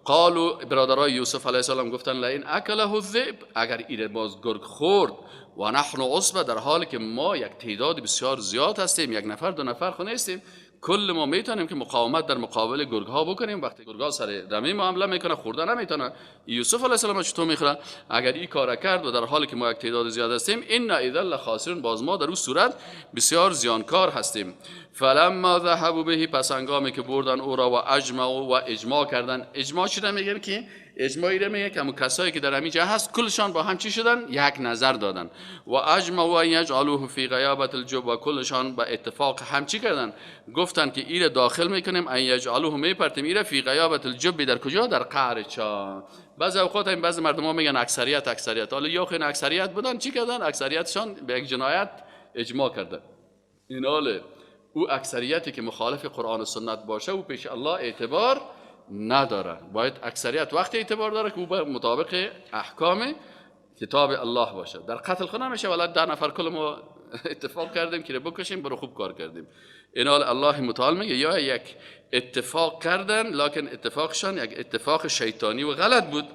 قالوا برادرای یوسف علیه السلام گفتن لئن اکله الذئب، اگر ایره باز گرگ خورد، و نحن عصبه، در حالی که ما یک تعداد بسیار زیاد هستیم، یک نفر دو نفر خو نیستیم، کل ما میتونیم که مقاومت در مقابل گرگ ها بکنیم. وقتی گرگ ها سر رمه ما حمله میکنه، خورده نمیتونه، یوسف علیه السلام چطور میخوره؟ اگر این کار کرد و در حالی که ما یک تعداد زیاد هستیم، انا اذا لخاسرون، باز ما در اون صورت بسیار زیانکار هستیم. فلما ذهبوا به، پس هنگامی که بردن او را، و اجمعوا، و اجماع کردن. اجماع چی میگن؟ که اجماعی را میگه که همون کسایی که در همین جا هست کلشان با هم چی شدن؟ یک نظر دادن. و اجمعوا ان یجعلوه فی غیابت الجب، و کلشان با اتفاق هم چی کردن؟ گفتن که ایره داخل میکنیم، ان یجعلوه، میپرتیم ایره، فی غیابت الجب، در کجا؟ در قعر چاه. بعضی اوقات هم بعضی مردم ها میگن اکثریت اکثریت، حالا یا خین اکثریت بودن چی کردن؟ اکثریتشان به یک جنایت اجماع کردن. این حاله او اکثریتی که مخالف قرآن و سنت باشه او پیش الله اعتبار نداره. باید اکثریت وقتی اعتبار داره که او مطابق احکام کتاب الله باشه. در قتل خو نمیشه ولی 10 نفر کل ما اتفاق کردیم که بکشیم، برو خوب کار کردیم. این حال الله متعال میگه یا یک اتفاق کردن، لکن اتفاقشان یک اتفاق شیطانی و غلط بود.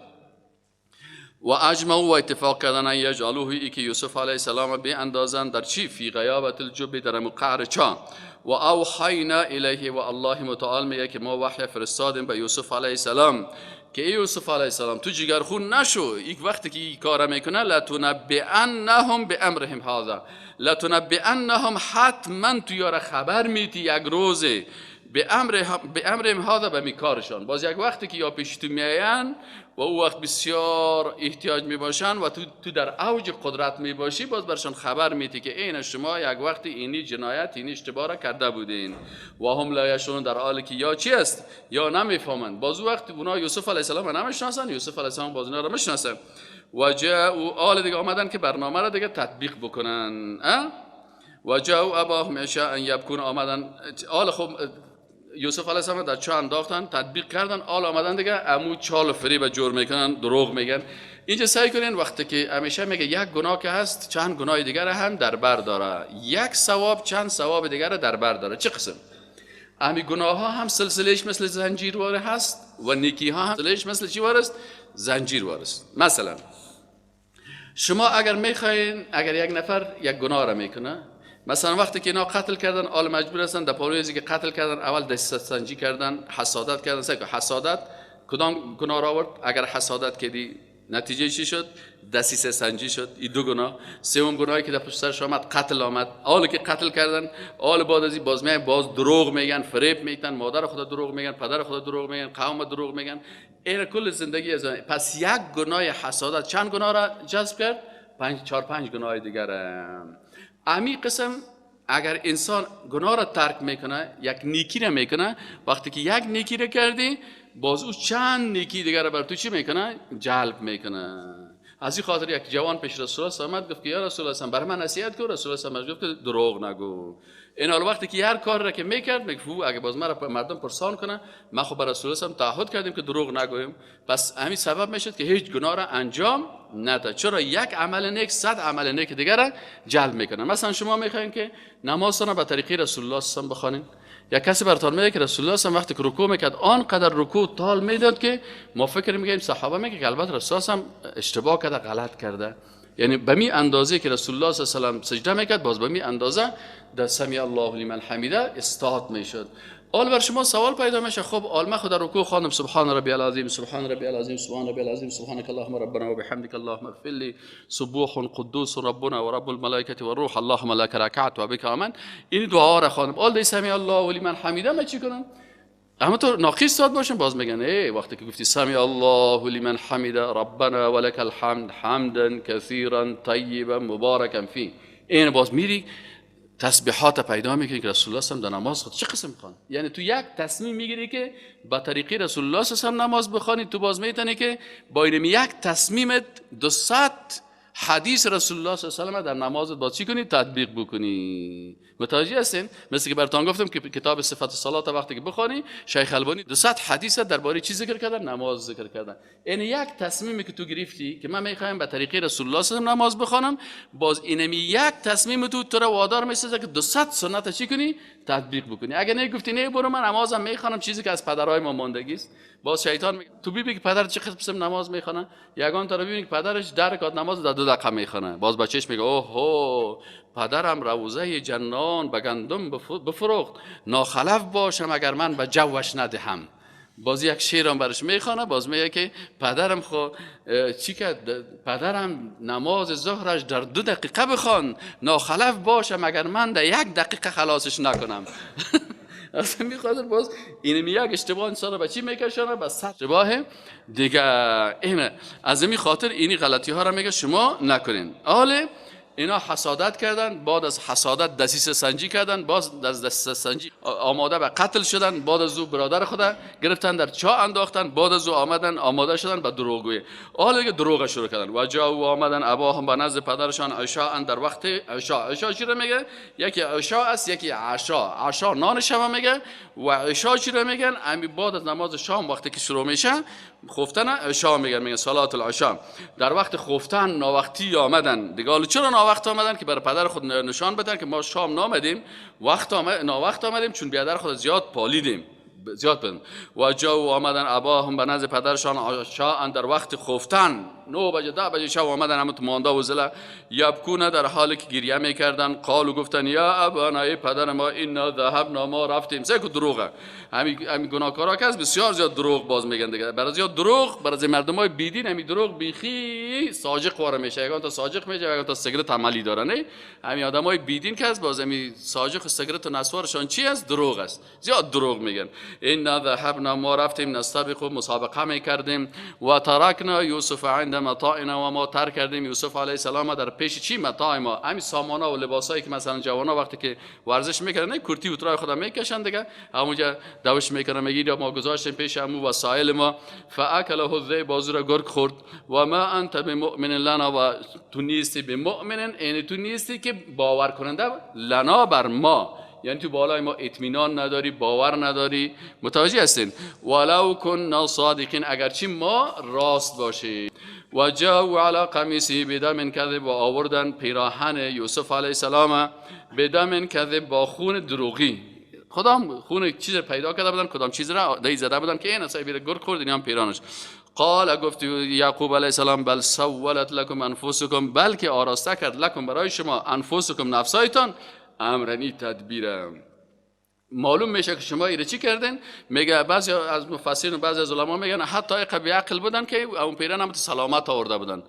و اجمعوا، و اتفاق کردن، ان یجعلوه، ای که یوسف علیه السلام به اندازن در چی؟ فی غیابت الجب، در قعر چاه. و اوحینا الیه، و الله متعال میگه که ما وحی فرستادیم به یوسف علیه السلام که ای یوسف علیه السلام تو جگرخون نشو، یک وقتی که این کار میکنه، لتنبئنهم بامرهم هذا، لتنبئنهم، حتما تو یاره خبر میتی یک روزه به امر هذا، به میکارشان. باز یک وقتی که یا پیش تو میاین و او وقت بسیار احتیاج میباشن و تو در اوج قدرت میباشی، باز برشان خبر میتی که این شما یک وقتی اینی جنایت، اینی اشتباه را کرده بودین. و هم لا یشعرون، در حالی که یا چی است یا نمیفهمند. باز وقت اونا یوسف علیه السلام را نمیشناسن، یوسف علیه السلام باز اونا را میشناسن. و جاءوا، آل دیگه آمدن که برنامه را دیگه تطبیق بکنن. و جاءوا اباهم عشاء یبکون، آمدن آل خب یوسف علیه السلام در چاه انداختن، تطبیق کردن، آل آمدن دیگه عمو چال و فریب جور میکنن، دروغ میگن. اینجا سعی کنین وقتی که همیشه میگه یک گناه که هست چند گناه دیگر هم در بر داره، یک ثواب چند ثواب دیگر در بر داره. چه قسم؟ امی گناه ها هم سلسلهش مثل زنجیر واره هست و نیکی ها هم سلسلهش مثل چی واره است؟ زنجیر واره است. مثلا شما اگر میخواین، اگر یک نفر یک گناه را میکنه، مثلا وقتی که اینا قتل کردن، آل مجبور هستن در پالوی که قتل کردن اول دست سنجی کردن، حسادت کردن. سعی کن حسادت کدام گناه را آورد؟ اگر حسادت کردی نتیجه چی شد؟ دسیسه سنجی شد. این دو گناه. سوم گناهی که در پشت سرش آمد قتل آمد. آل که قتل کردن، آل بعد از این باز میان باز دروغ میگن، فریب میتن، مادر خدا دروغ میگن، پدر خدا دروغ میگن، قوم دروغ میگن. این کل زندگی از پس یک گناه حسادت چند گناه را جذب کرد؟ 4 5 گناه دیگر. امی قسم اگر انسان گناه را ترک میکنه، یک نیکی را میکنه، وقتی که یک نیکی را کردی باز او چند نیکی دیگر را بر تو چی میکنه؟ جلب میکنه. از این خاطر یک جوان پیش رسول الله آمد، گفت که یا رسول الله برای من نصیحت کن. رسول الله گفت که دروغ نگو. این حال وقتی که هر کار را که میکرد میگفت اگه باز مرا مردم پرسان کنه، من خب بر رسول الله تعهد کردیم که دروغ نگویم. پس همین سبب میشد که هیچ گناه را انجام نده. چرا؟ یک عمل نیک 100 عمل نیک دیگر را جلب میکنه. مثلا شما میخواین که نماز را به طریقه رسول الله صلی الله علیه و بخوانین، یک کسی براتون میگه که رسول الله صلی وقتی که رکوع میکرد آنقدر رکوع طال میداد که ما فکر میکنیم صحابه میگه که البته رسول الله اشتباه کرده، غلط کرده. یعنی به می اندازه که رسول الله صلی الله علیه و سجده میکرد، باز به می اندازه در سمی الله لمن حمیده استاد میشد. آل بر شما سوال پیدا میشه، خب آل من خود رکوع خواندم، سبحان ربی العظیم، سبحان ربی العظیم، سبحان ربی العظیم، سبحانك اللهم ربنا و بحمدك اللهم اغفر لي، سبوح قدوس ربنا و رب الملائکه و الروح، اللهم لك ركعت و بك آمنت. این دعا را خواندم، آل دی سمی الله لمن حمیده من چی کنم؟ اما تو ناقص ساد باشم باز میگن ای وقتی که گفتی سمی الله لمن حمیده ربنا ولك الحمد حمدا كثيرا طيبا مباركا فيه، این باز میری تسبیحات پیدا میکنی که رسول الله صلی در نماز خود چه قسم خوان. یعنی تو یک تصمیم میگیری که با طریقه رسول الله صلی الله نماز بخوانی، تو باز میتونی که با این یک تصمیمت 200 حدیث رسول الله صلی الله علیه و در نمازت با چی کنی؟ تطبیق بکنی. متوجه هستین؟ مثل که براتون گفتم که کتاب صفت صلات وقتی که بخوانی، شیخ البانی 200 حدیث درباره چی ذکر کردن؟ نماز ذکر کردن. این یک تصمیمی که تو گرفتی که من میخوایم به طریقه رسول الله صلی الله علیه و نماز بخوانم، باز اینمی یک تصمیم تو رو وادار میسازه که 200 سنت چی کنی؟ تطبیق بکنی. اگه نه گفتی نه برو من نمازم میخوانم، چیزی که از پدرای ما ماندگی است، باز شیطان میگه تو ببین که پدر چه قسم نماز میخوانه، یگان تا ببین که پدرش در رکعت نماز در 2 دقیقه میخوانه، باز بچهش میگه اوه پدرم روزه جنان به گندم بفروخت، ناخلف باشم اگر من به جوش ندهم. باز یک شعرم برش میخوانه، باز میگه که پدرم خو چی کرد؟ پدرم نماز ظهرش در 2 دقیقه بخوان، ناخلف باشم اگر من در 1 دقیقه خلاصش نکنم. اصلا میخواد باز اینم یک اشتباه انسان رو به چی میکشانه؟ به 100 اشتباه دیگه. اینه از این خاطر اینی غلطی ها رو میگه شما نکنین. حالا اینا حسادت کردن، بعد از حسادت دسیسه سنجی کردن، باز از دسیسه سنجی آماده به قتل شدن، بعد از او برادر خود گرفتن در چاه انداختن، بعد از او آمدن آماده شدن به دروغگویی. حالا دیگه دروغ شروع کردن. و جاءوا آمدن اباهم به نزد پدرشان عشاء در وقت عشاء. عشاء چی رو میگه؟ یکی عشاء است، یکی عشاء. عشاء نان شب میگه و عشاء چی رو میگن؟ امی بعد از نماز شام وقتی که شروع میشه خفتن عشاء میگن، میگن صلات العشاء. در وقت خفتن ناوقتی آمدن دیگه. حالا چرا ناوقت آمدن؟ که برای پدر خود نشان بدن که ما شام نامدیم، وقت آمد، ناوقت آمدیم چون بیادر خود زیاد پالیدیم، زیاد بدن. و جاءوا آمدن اباهم به نزد پدرشان عشاء در وقت خفتن 9 بجه 10 بجه شب آمدن همون تو مانده و زله، یبکونه در حالی که گریه میکردن، قالو گفتن یا ابانا ای پدر ما انا ذهبنا ما رفتیم. سه که دروغه، همین گناهکارا که بسیار زیاد دروغ باز میگن دیگه، برای زیاد دروغ برای مردمای بیدین همین دروغ بیخی ساجق واره میشه، یگان تا ساجق میشه یگان تا سیگرت عملی داره. نه همین آدمای بیدین که از باز همین ساجق و سیگرت و نسوارشان چی است؟ دروغ است، زیاد دروغ میگن. انا ذهبنا ما رفتیم، نستبق مسابقه میکردیم، و ترکنا یوسف عند متاعنا و ما ترک کردیم یوسف علیه السلام در پیش چی؟ متاع ما، همین سامانا و لباسایی که مثلا جوانا وقتی که ورزش میکردن کرتی و ترای خودم میکشن دیگه، همونجا دوش میکنن، میگه ما گذاشتیم پیش همو وسایل ما. فاکله الذئب بازو را گرگ خورد. و ما انت بمؤمن لنا و تو نیستی بمؤمن، یعنی تو نیستی که باور کننده لنا بر ما، یعنی تو بالای ما اطمینان نداری، باور نداری. متوجه هستین؟ ولو كنا صادقین اگرچه ما راست باشیم. و جاءوا علی قمیصه بدم کذب و آوردن پیراهن یوسف علیه السلام بدم کذب با خون دروغی. خدام خون چیز پیدا کرده بودن، کدام چیز را دی زده بودن که این اصلا بیر گرگ خورد، این هم پیرانش. قال گفت یعقوب علیه السلام بل سولت لکم انفسکم، بلکه آراسته کرد لکم برای شما انفسکم نفسایتان امرنی تدبیرم. معلوم میشه که شما ایره چی کردین؟ میگه بعضی از مفسرین و بعضی از علما میگن حتی قبی عقل بودن که اون پیران هم سلامت آورده بودن.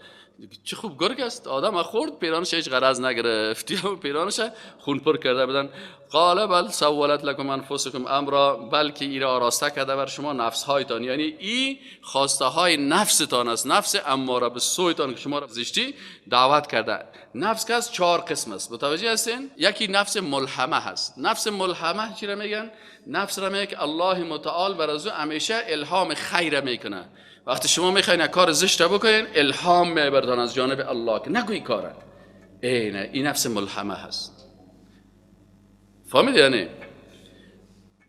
چه خوب گرگ است، آدم خورد پیرانش هیچ غرض نگرفت، یا پیرانش خون پر کرده بودن. قال بل سولت لکم انفسکم امرا، بلکه ایره آراسته کرده بر شما نفس هایتان، یعنی ای خواسته های نفستان است، نفس اماره به سویتان که شما را زشتی دعوت کرده. نفس که از 4 قسم است، متوجه هستین؟ یکی نفس ملهمه هست. نفس ملهمه چی را میگن؟ نفس را میگه که الله متعال بر از او همیشه الهام خیر میکنه. وقتی شما میخواین کار زشت بکنین الهام میبردن از جانب الله که نگوی کاره. ای نه، این نفس ملهمه هست. فهمیدی یعنی؟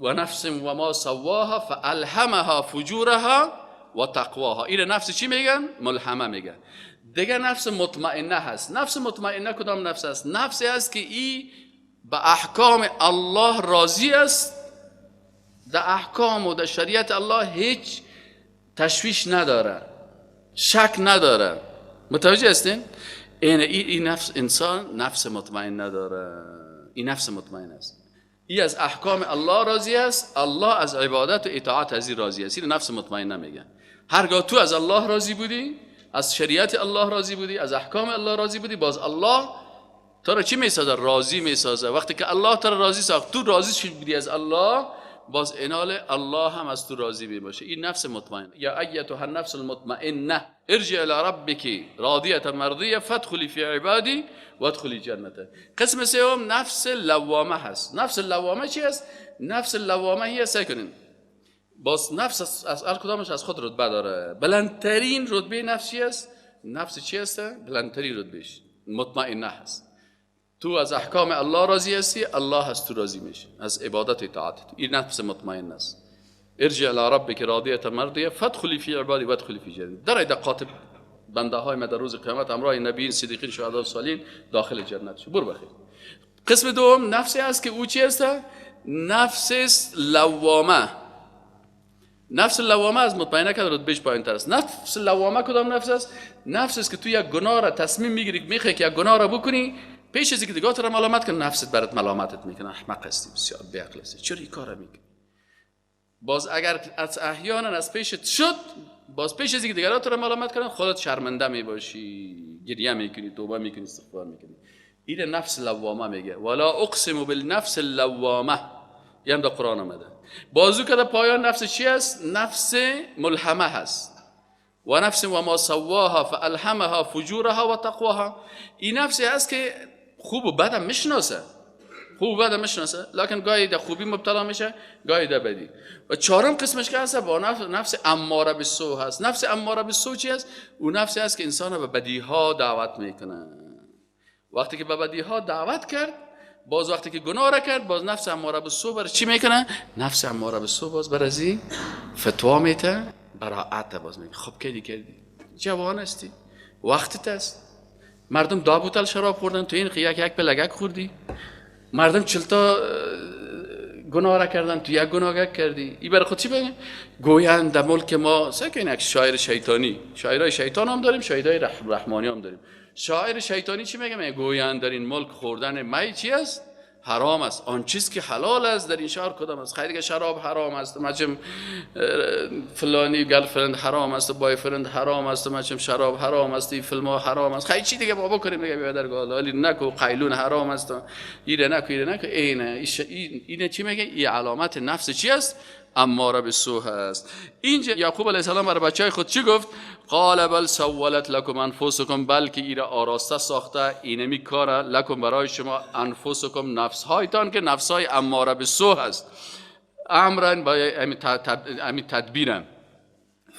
و نفس و ما سواها فالهمها فجورها و تقواها. این نفس چی میگن؟ ملهمه میگن. دیگه نفس مطمئنه هست. نفس مطمئنه کدام نفس است؟ نفسی است که ای به احکام الله راضی است، در احکام و در شریعت الله هیچ تشویش نداره، شک نداره. متوجه هستین؟ این نفس انسان نفس مطمئن نداره، این نفس مطمئن است، ای از احکام الله راضی است، الله از عبادت و اطاعت از این راضی است. این نفس مطمئن نمیگن. هرگاه تو از الله راضی بودی، از شریعت الله راضی بودی، از احکام الله راضی بودی، باز الله تو را چی میسازه؟ راضی میسازه. وقتی که الله تو را راضی ساخت، تو راضی بودی از الله، باز انال الله هم از تو راضی می باشه. این نفس مطمئن. یا ایتها النفس المطمئنه ارجع الى ربک راضیه مرضیه فادخلی فی عبادی وادخلی جنته. قسم سوم نفس لوامه هست. نفس لوامه چی است؟ نفس لوامه هی سعی کنین باز نفس از هر کدامش از خود رتبه داره. بلندترین رتبه نفس چی است؟ نفس چی است؟ بلندترین رتبهش مطمئنه هست. تو از احکام الله راضی هستی، الله از تو راضی میشه، از عبادت و اطاعت تو. این نفس مطمئن است. ارجع الى ربک راضیه مرضیه فادخلی فی عبادی وادخلی فی جنتی. در دقات بنده های ما در روز قیامت همراه نبیین، صدیقین، شهدا و صالحین داخل جنت شو. برو بخیر. قسم دوم نفسی است که او چی است؟ نفس لوامه. نفس لوامه از مطمئنه که رتبهش پایین تر است. نفس لوامه کدام نفس است؟ نفس است که تو یک گناه را تصمیم میگیری، میخوای که یک گناه را بکنی، پیش از اینکه دیگه تو را ملامت کنه نفست برات ملامتت میکنه، احمق هستی، بسیار بی‌عقل هستی، چرا این کارا میکنی؟ باز اگر از احیانا از پیشت شد، باز پیش از اینکه دیگران تو را ملامت کنن خودت شرمنده میباشی، گریه میکنی، توبه میکنی، استغفار میکنی. این نفس لوامه میگه. ولا اقسم بالنفس اللوامه، این هم در قرآن آمده. بازو که در پایان نفس چی است؟ نفس ملهمه هست. و نفس و ما سواها فالهمها فجورها و تقواها. این نفسی هست که خوب و بدم میشناسه، خوب و بدم میشناسه، لکن گاهی در خوبی مبتلا میشه، گاهی در بدی. و چهارم قسمش که هست با نفس اماره به سو هست. نفس اماره به سو چی هست؟ اون نفسی هست که انسان به بدی ها دعوت میکنه. وقتی که به بدی ها دعوت کرد، باز وقتی که گناه را کرد، باز نفس اماره به سو بر چی میکنه؟ نفس اماره به سو باز بر ازی فتوا میته، براعت باز میگه خب کردی کردی، جوان هستی، وقتت است، مردم 10 بوتل شراب خوردن، تو این یک یک پلگک خوردی، مردم 40 تا گناه را کردن، تو یک گناه کردی. ای برای خود چی بگه؟ گویند در ملک ما سکن یک شاعر شیطانی، شاعرای شیطان هم داریم، شاعرای رحمانی هم داریم. شاعر شیطانی چی میگه؟ میگه گویند در این ملک خوردن می چی است؟ حرام است. آن چیز که حلال است در این شهر کدام است؟ خیلی شراب حرام است، مچم فلانی girlfriend حرام است، boyfriend حرام است، مچم شراب حرام است، این فیلم ها حرام است. خیلی چی دیگه بابا کنیم دیگه بیادر حالی نکو قیلون حرام است، ایره نکو ایره نکو. اینه اینه چی میگه؟ این علامت نفس چی است؟ اماره به سوء هست. اینجا یعقوب علیه السلام برای بچهای خود چی گفت؟ قال بل سولت لکم انفسکم، بلکه ایره آراسته ساخته، اینمی کار لکم برای شما، انفسکم نفس هایتان که نفس های اماره به سوء هست، امرن با امی تدبیرم.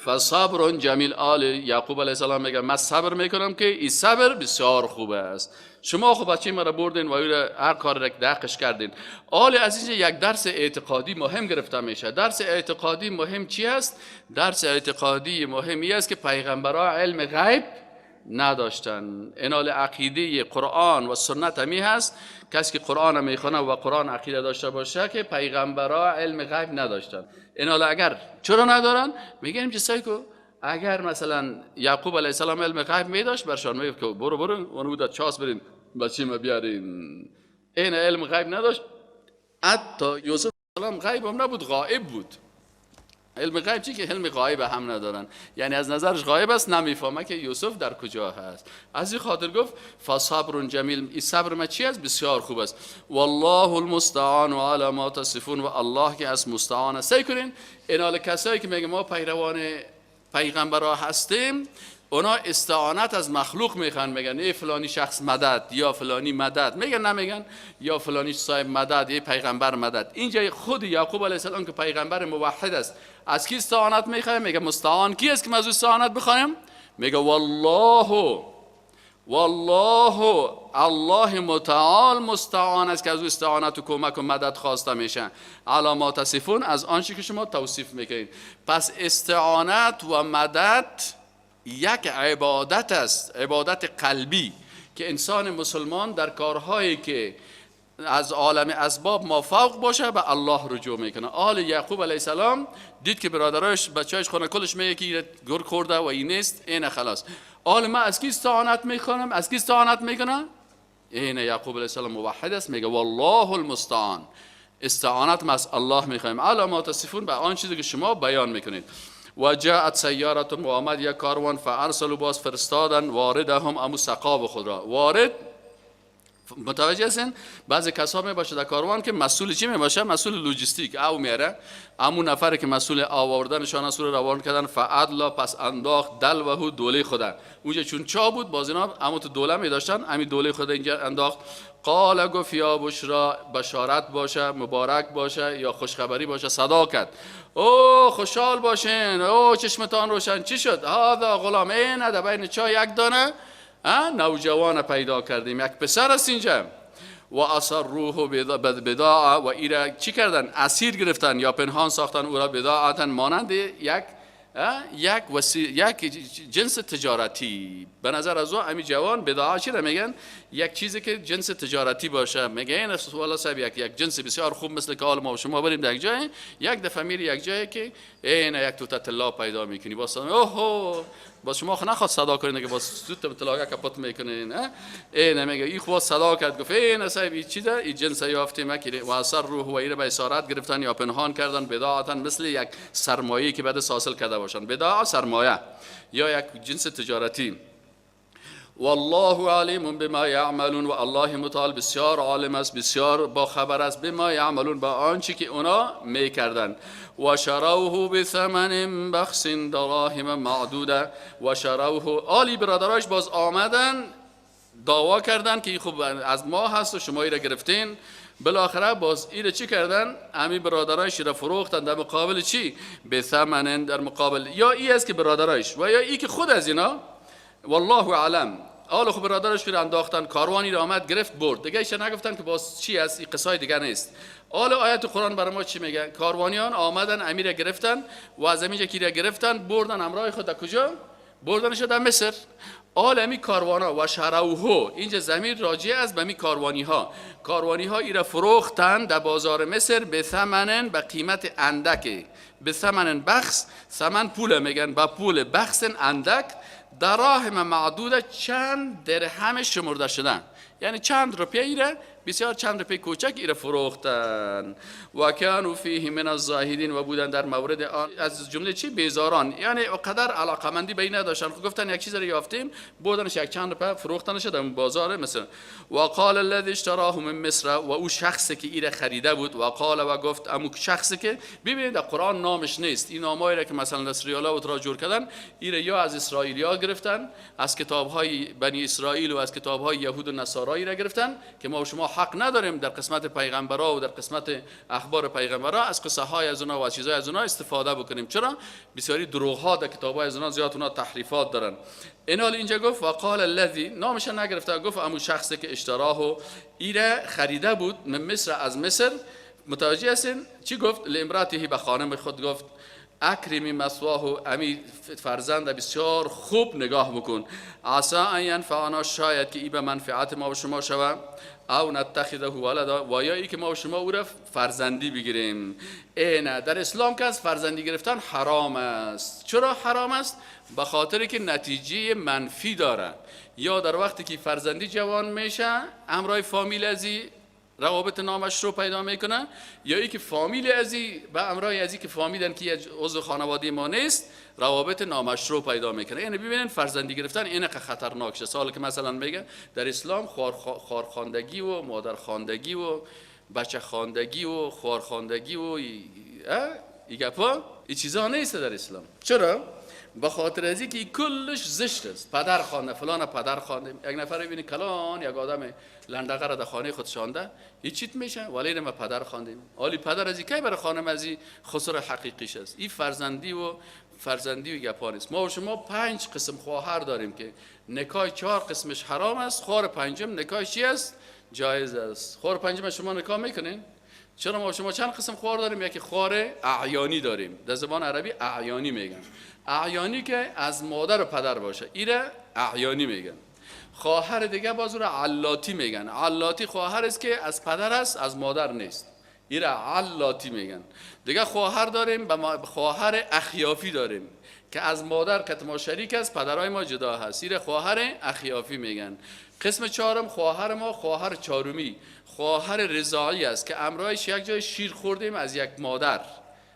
فصبر جمیل. آل یعقوب علیه السلام میگه من صبر میکنم که این صبر بسیار خوب است. شما خب بچه مرا بردین و هر کار را دقش کردین. آل از اینجا یک درس اعتقادی مهم گرفته میشه. درس اعتقادی مهم چی است؟ درس اعتقادی مهم است که پیغمبرها علم غیب نداشتن. انال عقیده قرآن و سنت همی هست. کسی که قرآن میخونه و قرآن عقیده داشته باشه که پیغمبرها علم غیب نداشتن. انال اگر چرا ندارن؟ میگیم که سایکو اگر مثلا یعقوب علیه السلام علم غیب میداشت برشان میگفت که برو برو اونو بود چاس برین بچه ما بیارین. این علم غیب نداشت. حتی یوسف علیه السلام غیب هم نبود، غائب بود. علم غیب چی که علم غایب هم ندارن، یعنی از نظرش غایب است، نمیفهمه که یوسف در کجا هست. از این خاطر گفت فصبر جمیل، این صبر ما چی است؟ بسیار خوب است. والله المستعان علی ما تصفون، و الله که از مستعان است. سعی کنین اینال کسایی که میگه ما پیروان پیغمبرا هستیم، اونا استعانت از مخلوق میخوان، میگن ای فلانی شخص مدد یا فلانی مدد، میگن نمیگن یا فلانی صاحب مدد، ای پیغمبر مدد. اینجا خود یعقوب علیه السلام که پیغمبر موحد است از کی استعانت میخواد؟ میگه مستعان کی است که ما از استعانت بخوایم؟ میگه والله، والله الله متعال مستعان است که از او استعانت و کمک و مدد خواسته میشه. علی ما تصفون، از آنچه که شما توصیف میکنید. پس استعانت و مدد یک عبادت است، عبادت قلبی که انسان مسلمان در کارهایی که از عالم اسباب ما فوق باشه به الله رجوع میکنه. آل یعقوب علیه السلام دید که برادرایش بچه‌اش خونه کلش میگه که گرگ خورده و این نیست، این خلاص. آل ما از کی استعانت میکنم؟ از کی استعانت میکنه؟ این یعقوب علیه السلام موحد است، میگه والله المستعان، استعانت ما از الله میخوایم. علی ما تصفون، به آن چیزی که شما بیان میکنید. و جاءت سیاره، و آمد یک کاروان، فارسلوا، باز فرستادن، واردهم، امو سقاب خود را. وارد متوجه هستین؟ بعضی کسا می باشه در کاروان که مسئول چی می باشه؟ مسئول لوجستیک او میاره، امو نفر که مسئول آوردنشان است رو روان کردن. فادلا، پس انداخت، دلوه، دوله خدا. اونجا چون چا بود باز اینا امو تو دوله می داشتن، امی دوله خدا اینجا انداخت. قال، گفت یا بشرا، بشارت باشه، مبارک باشه یا خوشخبری باشه. صدا کرد او خوشحال باشین، او چشمتان روشن. چی شد؟ هذا غلام، این در بین چا یک دانه نوجوان پیدا کردیم، یک پسر است اینجا. و اسروه بضاعه، و ایره چی کردن؟ اسیر گرفتن یا پنهان ساختن او را، بضاعة، مانند یک جنس تجارتی. به نظر از او امی جوان بضاعه چی را میگن؟ یک چیزی که جنس تجارتی باشه. میگه این والا صاحب یک جنس بسیار خوب، مثل که حال ما و شما بریم در یک جای، یک دفعه میری یک جایی که این یک توته طلا پیدا میکنی، باز اوه باز شما خو نخواد صدا کنین که باز زود طلا کپت میکنین. این میگه این خو صدا کرد، گفت این صاحب این چیزه، این جنس یافتیم که و اسروه، و ایره به اسارت گرفتن یا پنهان کردن، بضاعة، مثل یک سرمایه که بعد حاصل کرده باشن. بضاعه سرمایه یا یک جنس تجارتی. والله علیم بما یعملون، و الله متعال بسیار عالم است، بسیار با خبر است، بما یعملون، با آنچه که اونا میکردن. و شروه بثمن بخس دراهم معدوده. و شروه، آلی برادرایش باز آمدن دعوا کردن که خوب از ما هست و شما ایره گرفتین. بالاخره باز ایره چی کردن؟ امی برادرایش را فروختن در مقابل چی؟ به ثمن، در مقابل یا ای است که برادرایش و یا ای که خود از اینا، والله اعلم. آل خب برادرش رو انداختن، کاروانی را آمد گرفت برد، دیگه ایش نگفتن که باز چی است، این قصای دیگه نیست. آل آیت قرآن برای ما چی میگه؟ کاروانیان آمدن امیر گرفتن و از اینجا کی گرفتن بردن همراه خود. در کجا بردنش؟ در مصر. عالمی کاروانا و شروه، اینجا ضمیر راجع است به می کاروانی ها. کاروانی ها ایره فروختن در بازار مصر به ثمنن، به قیمت اندک، به ثمنن بخس، ثمن پول میگن، به پول بخس اندک، دراهم معدوده، چند درهم شمرده شدن، یعنی چند روپیه ایره، بسیار چند روپیه کوچک ایره فروختن. و کانوا فیه من الزاهدین، و بودن در مورد آن از جمله چی؟ بیزاران، یعنی قدر علاقمندی به این نداشتن. خب گفتن یک چیز رو یافتیم، بردنش یک چند روپیه فروختنش در بازار مصر. و قال الذی اشتراه من مصر، و او شخصی که ایره خریده بود، و قال و گفت، امو شخصی که ببینید در قرآن نامش نیست، این نامایی را که مثلا اسرائیل و جور کردن، ایره یا از اسرائیلیا گرفتن، از کتاب‌های بنی اسرائیل و از کتاب‌های یهود و نصارا را گرفتن که ما و شما حق نداریم در قسمت پیغمبرا و در قسمت اخبار پیغمبرا از قصه های از اونا و از چیزهای از اونا استفاده بکنیم. چرا؟ بسیاری دروغ ها در کتاب های از اونا زیاد، اونا تحریفات دارن. اینال اینجا گفت و قال الذی، نامش نگرفته، گفت امو شخصی که اشتراه ایره خریده بود، من مصر، از مصر، متوجه هستین چی گفت؟ لامراته، به خانم خود گفت اکرمی مثواه، امی فرزند بسیار خوب نگاه بکن، عسى ان ینفعنا، شاید که ای به منفعت ما و شما شود، او نتخذه ولدا، و یا ای که ما و شما او را فرزندی بگیریم. اینه در اسلام که از فرزندی گرفتن حرام است. چرا حرام است؟ به خاطر که نتیجه منفی داره. یا در وقتی که فرزندی جوان میشه امرای فامیل ازی روابط نامش رو پیدا میکنه، یا ای که فامیل ازی به امرای ازی که فامیلن که عضو خانواده ما نیست روابط نامشروع پیدا میکنه. یعنی ببینن فرزندی گرفتن اینقدر خطرناک شه. سوالی که مثلا میگه در اسلام خارخواندگی و مادرخواندگی و بچه خواندگی و خوارخواندگی و ای گپا ای چیزا نیست در اسلام. چرا؟ به خاطر از اینکه کلش زشت است. پدر خوانده، فلان پدر خوانده، یک نفر ببینی کلان یک آدم لندقه را در خانه خود شانده، هیچ چیت میشه، ولی ما پدر خواندیم. حالی پدر از کی برای خانم از خسر حقیقیش است. این فرزندی و فرزندی و گپا نیست. ما و شما 5 قسم خواهر داریم که نکاح 4 قسمش حرام است، خواهر پنجم نکاح چی است؟ جایز است. خواهر پنجم شما نکاح میکنین؟ چرا ما شما چند قسم خواهر داریم؟ یکی خواهر اعیانی داریم، در زبان عربی اعیانی میگن، اعیانی که از مادر و پدر باشه ایره اعیانی میگن. خواهر دیگه باز رو علاتی میگن. علاتی خواهر است که از پدر است از مادر نیست، ایره علاتی میگن. دیگه خواهر داریم، خواهر اخیافی داریم که از مادر که ما شریک است، پدرای ما جدا هست، ایره خواهر اخیافی میگن. قسم چهارم خواهر ما خواهر چهارمی، خواهر رضاعی است که امرایش یک جای شیر خوردیم از یک مادر،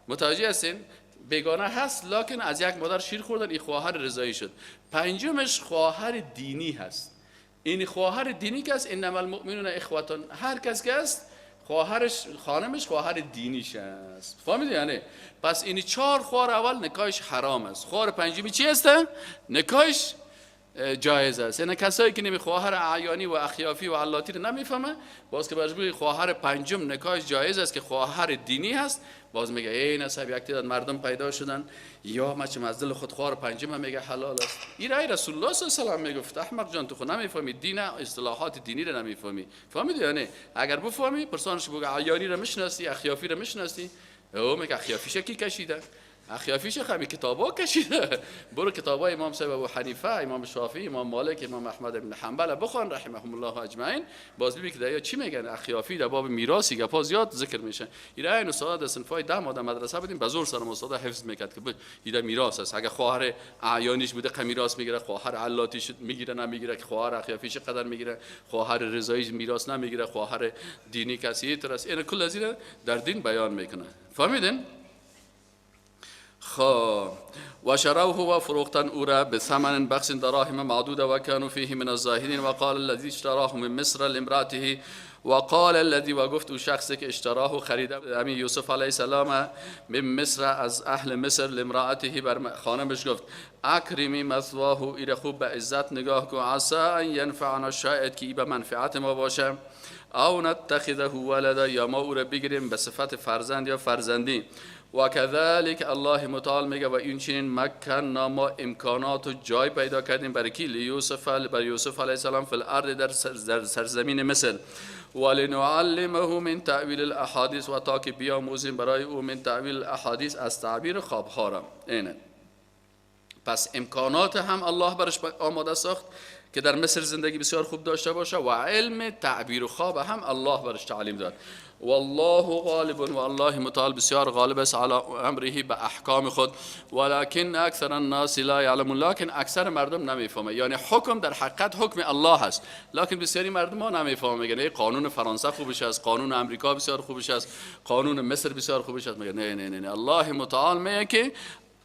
متوجه هستین؟ بیگانه هست لکن از یک مادر شیر خوردن، این خواهر رضاعی شد. پنجمش خواهر دینی هست. این خواهر دینی که است، انما المؤمنون اخوتون، هر کس که است خواهرش خانمش خواهر دینیش است. فهمیدی یعنی؟ پس این 4 خواهر اول نکاحش حرام است، خواهر پنجمی چی است؟ نکاحش جایز است. یعنی کسایی که نمی خواهر اعیانی و اخیافی و علاتی رو نمیفهمه، باز که برش بگی خواهر پنجم نکاحش جایز است که خواهر دینی هست، باز میگه ای نسب یک تعداد مردم پیدا شدن یا ما چه از دل خود خواهر پنجم هم میگه حلال است. این رای رسول الله صلی الله علیه و سلم میگفت احمق جان تو خود نمیفهمی دین، اصطلاحات دینی رو نمیفهمی. فهمیدی یعنی؟ اگر بفهمی پرسانش بگه اعیانی رو میشناسی، اخیافی رو میشناسی، او میگه اخیافیش کی کشیده؟ اخیافیش خمی کتابا کشیده. برو کتابای امام صاحب ابو حنیفه، امام شافعی، امام مالک، امام احمد بن حنبل بخوان رحمهم الله اجمعین، باز ببین که دریا چی میگن. اخیافی در باب میراثی گپا زیاد ذکر میشه. اینا این استاد در صنفای 10 ما در مدرسه بودیم، به زور سر استاد حفظ میکرد که اینا میراث است. اگه خواهر اعیانیش بوده میراث میگیره، خواهر علاتیش میگیره نمیگیره، که خواهر اخیافیش قدر میگیره، خواهر رضاییش میراث نمیگیره، خواهر دینی کسی ترس. اینا کل از اینا در دین بیان میکنه. فهمیدین؟ خب و شروه و فروختن او را به ثمن بخس دراهم معدوده و كانوا فيه من الزاهدین. و قال الذي اشتراه من مصر لامراته، و قال الذي و گفت او شخصی که اشتراه خریده امی یوسف علیه السلام من مصر از اهل مصر لامراته بر خانمش گفت اکرمی مثواه، ایره خوب به عزت نگاه کن، عسى ان ینفعنا، شاید که ای به منفعت ما باشه، او نتخذه ولدا، یا ما او را بگیریم به صفت فرزند یا فرزندی. و کذالک الله متعال میگه و این چنین مکننا، ما امکانات و جای پیدا کردیم برای کی؟ لیوسف، بر یوسف علیه السلام فی الارض در سرزمین مصر. ولنعلمه من تأویل الاحادیث، و تا که بیاموزیم برای او من تأویل الاحادیث از تعبیر خوابها را. اینه. پس امکانات هم الله برش آماده ساخت که در مصر زندگی بسیار خوب داشته باشه و علم تعبیر و خواب هم الله برش تعلیم داد. والله غالب، و الله متعال بسیار غالب است علی امره، به احکام خود، ولكن اکثر الناس لا یعلمون، لکن اکثر مردم نمیفهمه. یعنی حکم در حقیقت حکم الله هست، لکن بسیاری مردم ها نمیفهمه، میگن ای قانون فرانسه خوبش است، قانون امریکا بسیار خوبش است، قانون مصر بسیار خوبش است. میگن نه نه نه نه، الله متعال میگه که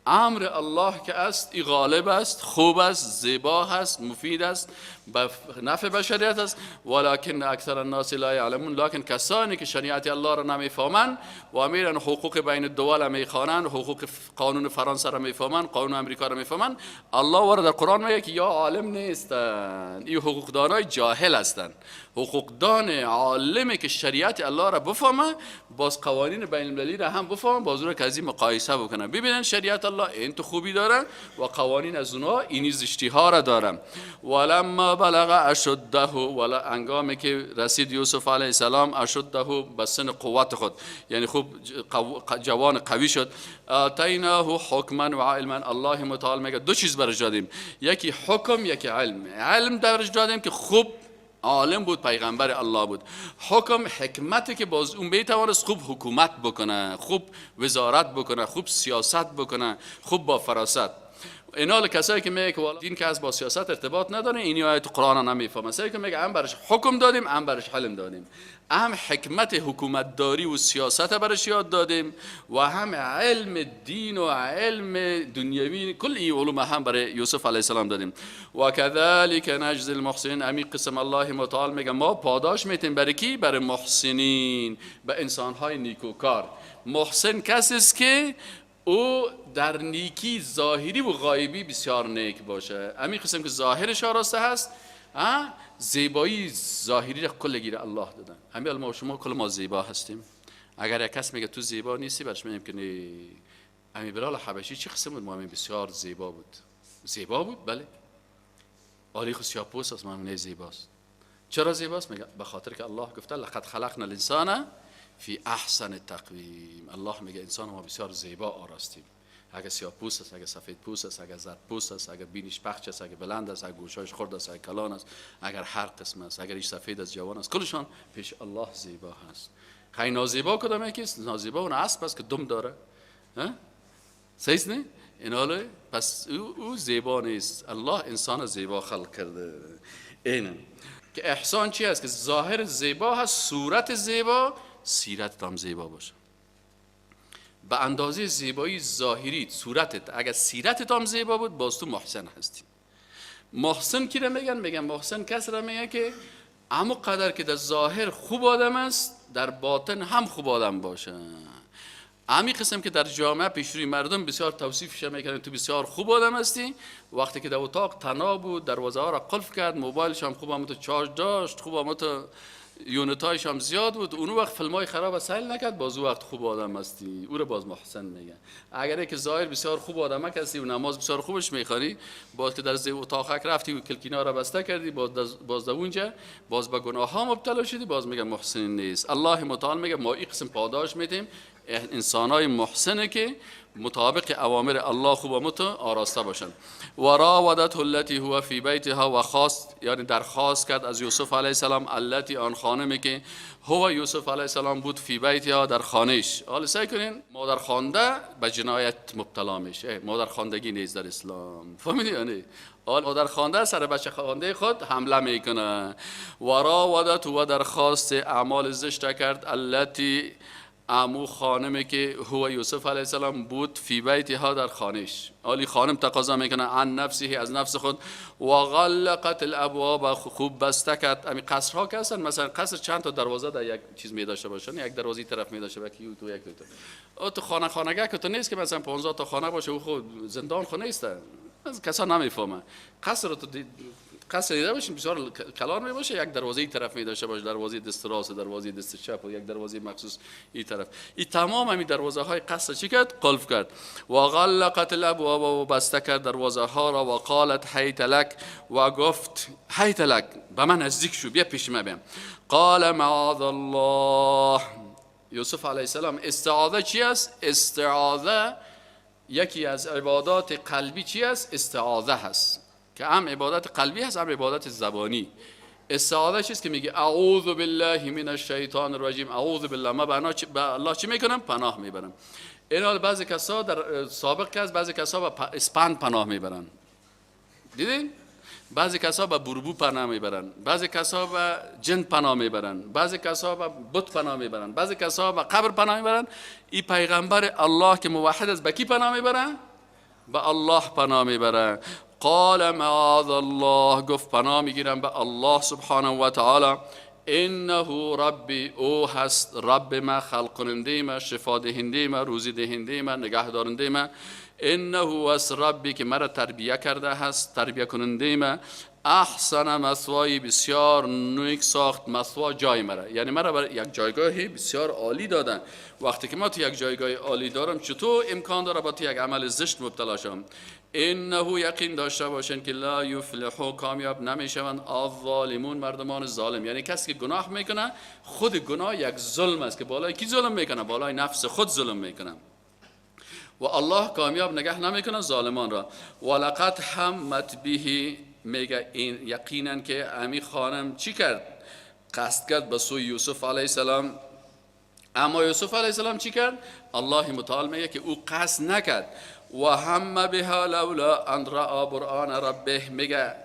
امر الله که است ای غالب است، خوب است، زیبا است، مفید است، به نفع بشریت است. ولكن اکثر الناس لا یعلمون، لکن کسانی که شریعت الله را نمیفهمند و میرن حقوق بین الدول میخوانند، حقوق قانون فرانسه را میفهمند، قانون امریکا را میفهمند، الله وارد در قرآن میگه که یا عالم نیستند، این حقوقدانای جاهل هستند. حقوقدان عالمی که شریعت الله را بفهمه، باز قوانین بین المللی را هم بفهمه، باز او را که از این مقایسه بکنه، ببینن شریعت الله این تو خوبی داره و قوانین از اونها اینی زشتی ها را داره. ولما بلغ اشده، ولا انگامی که رسید یوسف علیه السلام اشده به سن قوت خود، یعنی خوب جوان قوی شد، آتیناه حکما و علما. الله متعال میگه دو چیز برش دادیم، یکی حکم یکی علم. علم درش دادیم که خوب عالم بود، پیغمبر الله بود. حکم حکمتی که باز اون میتوانست خوب حکومت بکنه، خوب وزارت بکنه، خوب سیاست بکنه، خوب با فراست. اینا کسایی که میگه که والا دین که از با سیاست ارتباط نداره، این آیت قرآن نمیفهمه. کسایی که میگه هم برش حکم دادیم، هم برش علم دادیم، هم حکمت حکومتداری و سیاست برش یاد دادیم و هم علم دین و علم دنیوی، کل این علوم هم برای یوسف علیه السلام دادیم. و کذالک نجزی المحسنین. امی قسم الله متعال میگه ما پاداش میتیم برای کی؟ برای محسنین، به انسانهای نیکوکار. محسن کسی است که او در نیکی ظاهری و غایبی بسیار نیک باشه. امی قسم که ظاهرش آراسته هست، زیبایی ظاهری را کل گیر الله دادن. همین ما شما کل ما زیبا هستیم. اگر یک کس میگه تو زیبا نیستی، برش میگیم که نه. امی بلال حبشی چی قسم بود؟ ما بسیار زیبا بود. زیبا بود؟ بله. آلی خو سیاه پوست است، ما زیباست. چرا زیباست؟ میگه به خاطر که الله گفته لقد خلقنا الانسان فی احسن تقویم. الله میگه انسان ما بسیار زیبا آراستیم. اگه سیاه پوست است، اگه سفید پوست است، اگه زرد پوست است، اگه بینیش پخش است، اگه بلند است، اگه گوشاش خرد است، اگه کلان است، اگر هر قسم است، اگر ایش سفید است، جوان است، کلشان پیش الله زیبا هست. خیلی نازیبا کدام یکی است؟ نازیبا اون اسب است که دم داره. ها؟ صحیح نه؟ این حالا پس او زیبا نیست. الله انسان زیبا خلق کرده. اینه که احسان چی است؟ که ظاهر زیبا هست، صورت زیبا، سیرت هم زیبا باشه. به اندازه زیبایی ظاهری صورتت، اگر سیرتت هم زیبا بود، باز تو محسن هستی. محسن کی را میگن؟ میگن محسن کس را میگن که همون قدر که در ظاهر خوب آدم است، در باطن هم خوب آدم باشه. همین قسم که در جامعه پیش روی مردم بسیار توصیفش میکنن تو بسیار خوب آدم هستی، وقتی که در اتاق تنها بود، دروازه ها را قفل کرد، موبایلش هم خوب هم تو چارج داشت، خوب هم تو یونتایش هم زیاد بود، اون وقت فیلمای خراب سیل نکرد، باز او وقت خوب آدم هستی، او رو باز محسن میگن. اگر که ظاهر بسیار خوب آدم هستی و نماز بسیار خوبش میخوانی، باز که در اتاق رفتی و کلکینا را بسته کردی، باز در اونجا باز به گناه ها مبتلا شدی، باز میگه محسن نیست. الله متعال میگه ما این قسم پاداش میدیم انسانای محسنه که مطابق اوامر الله خوب و آراسته باشند. و راودته التي هو فی بیتها، و خواست، یعنی درخواست کرد از یوسف علیه السلام، التي آن خانمی که هو یوسف علیه السلام بود، فی بیتها در خانهش. حالا سعی کنین مادر خوانده به جنایت مبتلا میشه. مادر خواندگی نیست در اسلام، فهمیدی؟ یعنی حال مادر خوانده سر بچه خوانده خود حمله میکنه. و راودته و درخواست اعمال زشت کرد، التي امو خانمی که هو یوسف علیه السلام بود، فی بیتها در خانهش. آلی خانم تقاضا میکنه عن نفسه از نفس خود، و غلقت الابواب خوب بسته کرد. امی قصرها که هستن، مثلا قصر چند تا دروازه در یک چیز می داشته باشن، یک دروازه طرف می داشته باشه، یک تو یک تو. او تو خانه خانگه که تو نیست که مثلا 15 تا خانه باشه، او خود زندان خو نیست. از کسا نمیفهمه. قصر تو قصر دیده باشین بسیار کلان می باشه، یک دروازه این طرف می داشته باشه، دروازه دست راست، دروازه دست چپ و یک دروازه مخصوص این طرف. این تمام همین دروازه های قصر چی کرد؟ قلف کرد. و غلقت الابواب و بسته کرد دروازه ها را. و قالت هیت لک و گفت هیت لک، به من نزدیک شو، بیا پیش من بیا. قال معاذ الله. یوسف علیه السلام استعاذه چی است؟ استعاذه یکی از عبادات قلبی چی است؟ استعاذه هست که هم عبادت قلبی هست هم عبادت زبانی. استعاذه چیست که میگه اعوذ بالله من الشیطان الرجیم، اعوذ بالله، ما به الله چی میکنم؟ پناه میبرم. این بعضی کسا در سابق که از بعضی کسا به اسپند پناه میبرن، دیدین؟ بعضی کسا به بربو پناه میبرن، بعضی کسا به جن پناه میبرن، بعضی کسا به بت پناه میبرن، بعضی کسا به قبر پناه میبرن. این پیغمبر الله که موحد است به کی پناه میبرن؟ به الله پناه میبرن. قال معاذ الله، گفت پناه میگیرم به الله سبحانه و تعالی. انه ربی، او هست رب ما، خلق کننده ما، شفا دهنده ما، روزی دهنده ما، نگه دارنده ما. انه است ربی که مرا تربیه کرده هست، تربیه کننده ما. احسن مثوای، بسیار نیک ساخت مثوا جای مرا، یعنی مرا بر یک جایگاهی بسیار عالی دادن. وقتی که ما تو یک جایگاه عالی دارم چطور امکان داره با تو یک عمل زشت مبتلا شم؟ انه یقین داشته باشین که لا یفلح، کامیاب نمیشوند الظالمون، مردمان ظالم. یعنی کسی که گناه میکنه خود گناه یک ظلم است که بالای کی ظلم میکنه؟ بالای نفس خود ظلم میکنه و الله کامیاب نگه نمیکنه ظالمان را. ولقد همت به، میگه این یقینا که امی خانم چی کرد؟ قصد کرد به سوی یوسف علیه السلام. اما یوسف علیه السلام چی کرد؟ الله متعال میگه که او قصد نکرد. و هم بها لولا ان رأى برهان ربه، میگه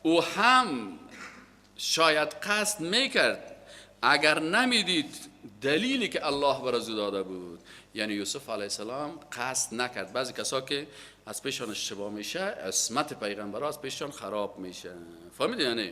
او هم شاید قصد میکرد اگر نمیدید دلیلی که الله بر او داده بود. یعنی یوسف علیه السلام قصد نکرد. بعضی کسا که از پیشان اشتباه میشه عصمت پیغمبر از پیشان خراب میشه. فهمیدی؟ یعنی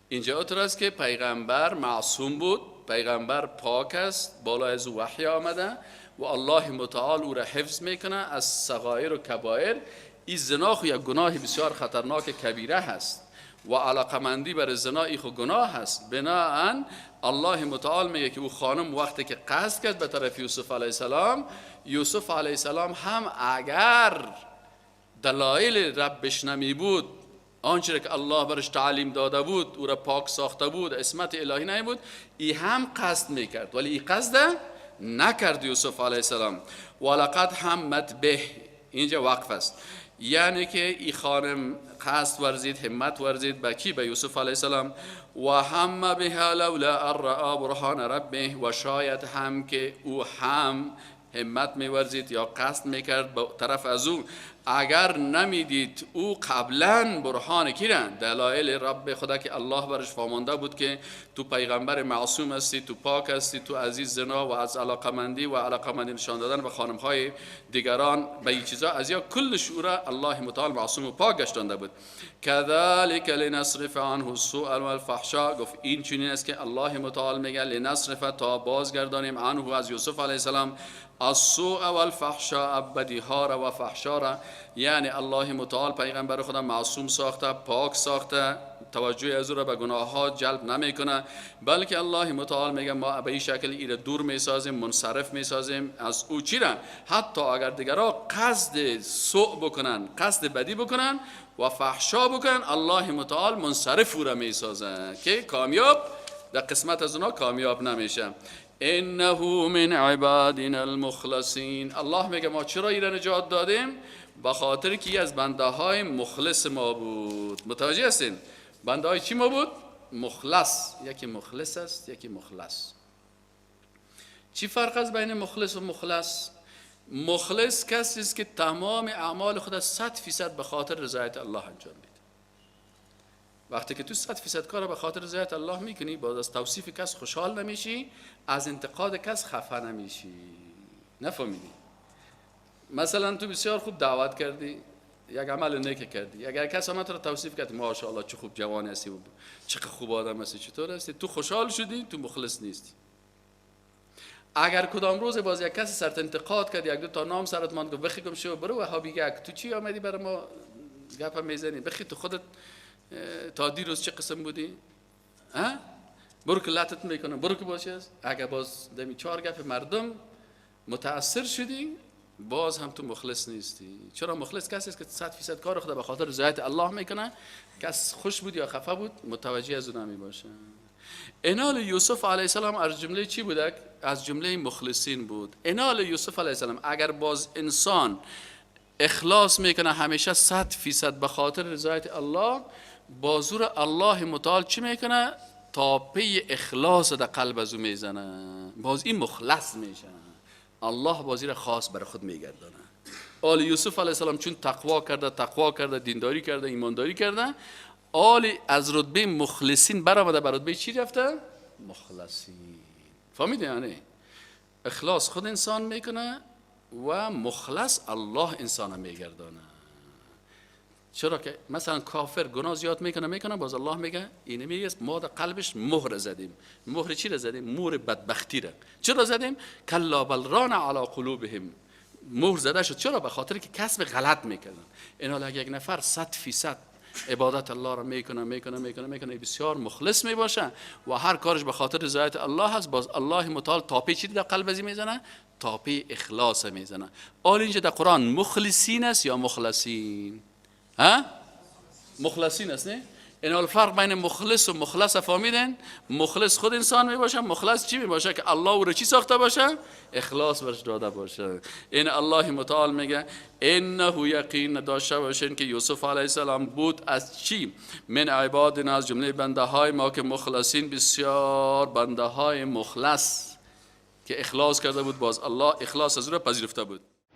اینجا اتر است که پیغمبر معصوم بود، پیغمبر پاک است، بالا از او وحی آمده و الله متعال او را حفظ میکنه از صغایر و کبایر. این زنا خو یک گناه بسیار خطرناک کبیره هست و علاقمندی بر زنا ای خو گناه هست. بناهن الله متعال میگه که او خانم وقتی که قصد کرد به طرف یوسف علیه السلام، یوسف علیه السلام هم اگر دلایل ربش نمی بود، آنچه که الله برش تعلیم داده بود، او را پاک ساخته بود، عصمت الهی نمی بود، ای هم قصد میکرد ولی ای قصد نکرد یوسف علیه السلام. ولقد همت به، اینجا وقف است، یعنی که ای خانم قصد ورزید، همت ورزید به کی؟ به یوسف علیه السلام. و هم بها لولا ان رأى برهان ربه، و شاید هم که او هم همت می‌ورزید یا قصد میکرد به طرف از او اگر نمیدید او قبلا برهان کی را؟ دلایل رب خدا که الله برش فهمانده بود که تو پیغمبر معصوم هستی، تو پاک هستی، تو عزیز زنا و از علاقمندی و علاقمندی نشان دادن به خانم‌های دیگران به این چیزا از یا کلش او را الله متعال معصوم و پاک گشتانده بود. کذالک لنصرف عنه السوء والفحشاء، گفت این چنین است که الله متعال میگه لنصرف، تا بازگردانیم عنه از یوسف علیه السلام السوء والفحشاء، بدیها را و فحشا را. یعنی الله متعال پیغمبر خدا معصوم ساخته، پاک ساخته، توجه از او را به گناه ها جلب نمیکنه، بلکه الله متعال میگه ما به این شکل ایره دور میسازیم، منصرف میسازیم از او. چی را؟ حتی اگر دیگرها قصد سوء بکنن، قصد بدی بکنن و فحشا بکنن، الله متعال منصرف او را میسازه که کامیاب در قسمت از اونا کامیاب نمیشه. انه من عبادنا المخلصین، الله میگه ما چرا ایره نجات دادیم؟ به خاطر که از بنده های مخلص ما بود. متوجه هستین؟ بنده های چی ما بود؟ مخلص. یکی مخلص است، یکی مخلص. چی فرق است بین مخلص و مخلص؟ مخلص کسی است که تمام اعمال خود 100% به خاطر رضایت الله انجام میده. وقتی که تو 100% کار به خاطر رضایت الله میکنی، باز از توصیف کس خوشحال نمیشی، از انتقاد کس خفه نمیشی. نفهمیدی؟ مثلا تو بسیار خوب دعوت کردی، یک عمل نیک کردی، اگر کس آمد تو را توصیف کرد ماشاءالله چه خوب جوان هستی، چه خوب آدم هستی، چطور هستی، تو خوشحال شدی، تو مخلص نیستی. اگر کدام روز باز یک کسی سرت انتقاد کرد، یک دو تا نام سرت ماند، گفت بخی گم شو برو وهابی، تو چی آمدی برای ما گپ میزنی، بخی تو خودت تا دیروز چه قسم بودی، ها برو که لطت میکنم، برو که باشی. اگر باز دمی چهار گپ مردم متاثر شدی، باز هم تو مخلص نیستی. چرا؟ مخلص کسی است که 100% کار خود به خاطر رضایت الله میکنه، کس خوش بود یا خفه بود متوجه از اون نمیباشه. انال یوسف علیه السلام از جمله چی بود؟ از جمله مخلصین بود. انال یوسف علیه السلام اگر باز انسان اخلاص میکنه همیشه 100% به خاطر رضایت الله، با زور الله متعال چی میکنه؟ تاپه اخلاص در قلب از او میزنه، باز این مخلص میشه، الله بازی را خاص بر خود میگردانه. آل یوسف علیه السلام چون تقوا کرده، تقوا کرده، دینداری کرده، ایمانداری کرده، آل از رتبه مخلصین برآمده بر رتبه چی رفته؟ مخلصین. فهمیدی؟ یعنی اخلاص خود انسان میکنه و مخلص الله انسان میگردانه. چرا که مثلا کافر گناه زیاد میکنه، باز الله میگه اینه میگه ما در قلبش مهر زدیم. مهر چی را زدیم؟ مهر بدبختی را. چرا زدیم؟ کلا بل ران علی قلوبهم. مهر زده شد. چرا؟ به خاطر که کسب غلط میکردن. این حالا اگه یک نفر 100% عبادت الله را میکنه میکنه میکنه میکنه، بسیار مخلص میباشه و هر کارش به خاطر رضایت الله هست، باز الله متعال تاپه چی در قلب ازی میزنه؟ تاپه اخلاص میزنه. آل اینجا در قرآن مخلصین است یا مخلصین؟ ها؟ مخلصین است نه؟ این الفرق بین مخلص و مخلص فهمیدن؟ مخلص خود انسان می باشه، مخلص چی می باشه؟ که الله او رو چی ساخته باشه؟ اخلاص برش داده باشه. این الله متعال میگه انه یقین داشته باشین که یوسف علیه السلام بود از چی؟ من عبادنا، از جمله بنده های ما که مخلصین، بسیار بنده های مخلص که اخلاص کرده بود، باز الله اخلاص از او را پذیرفته بود.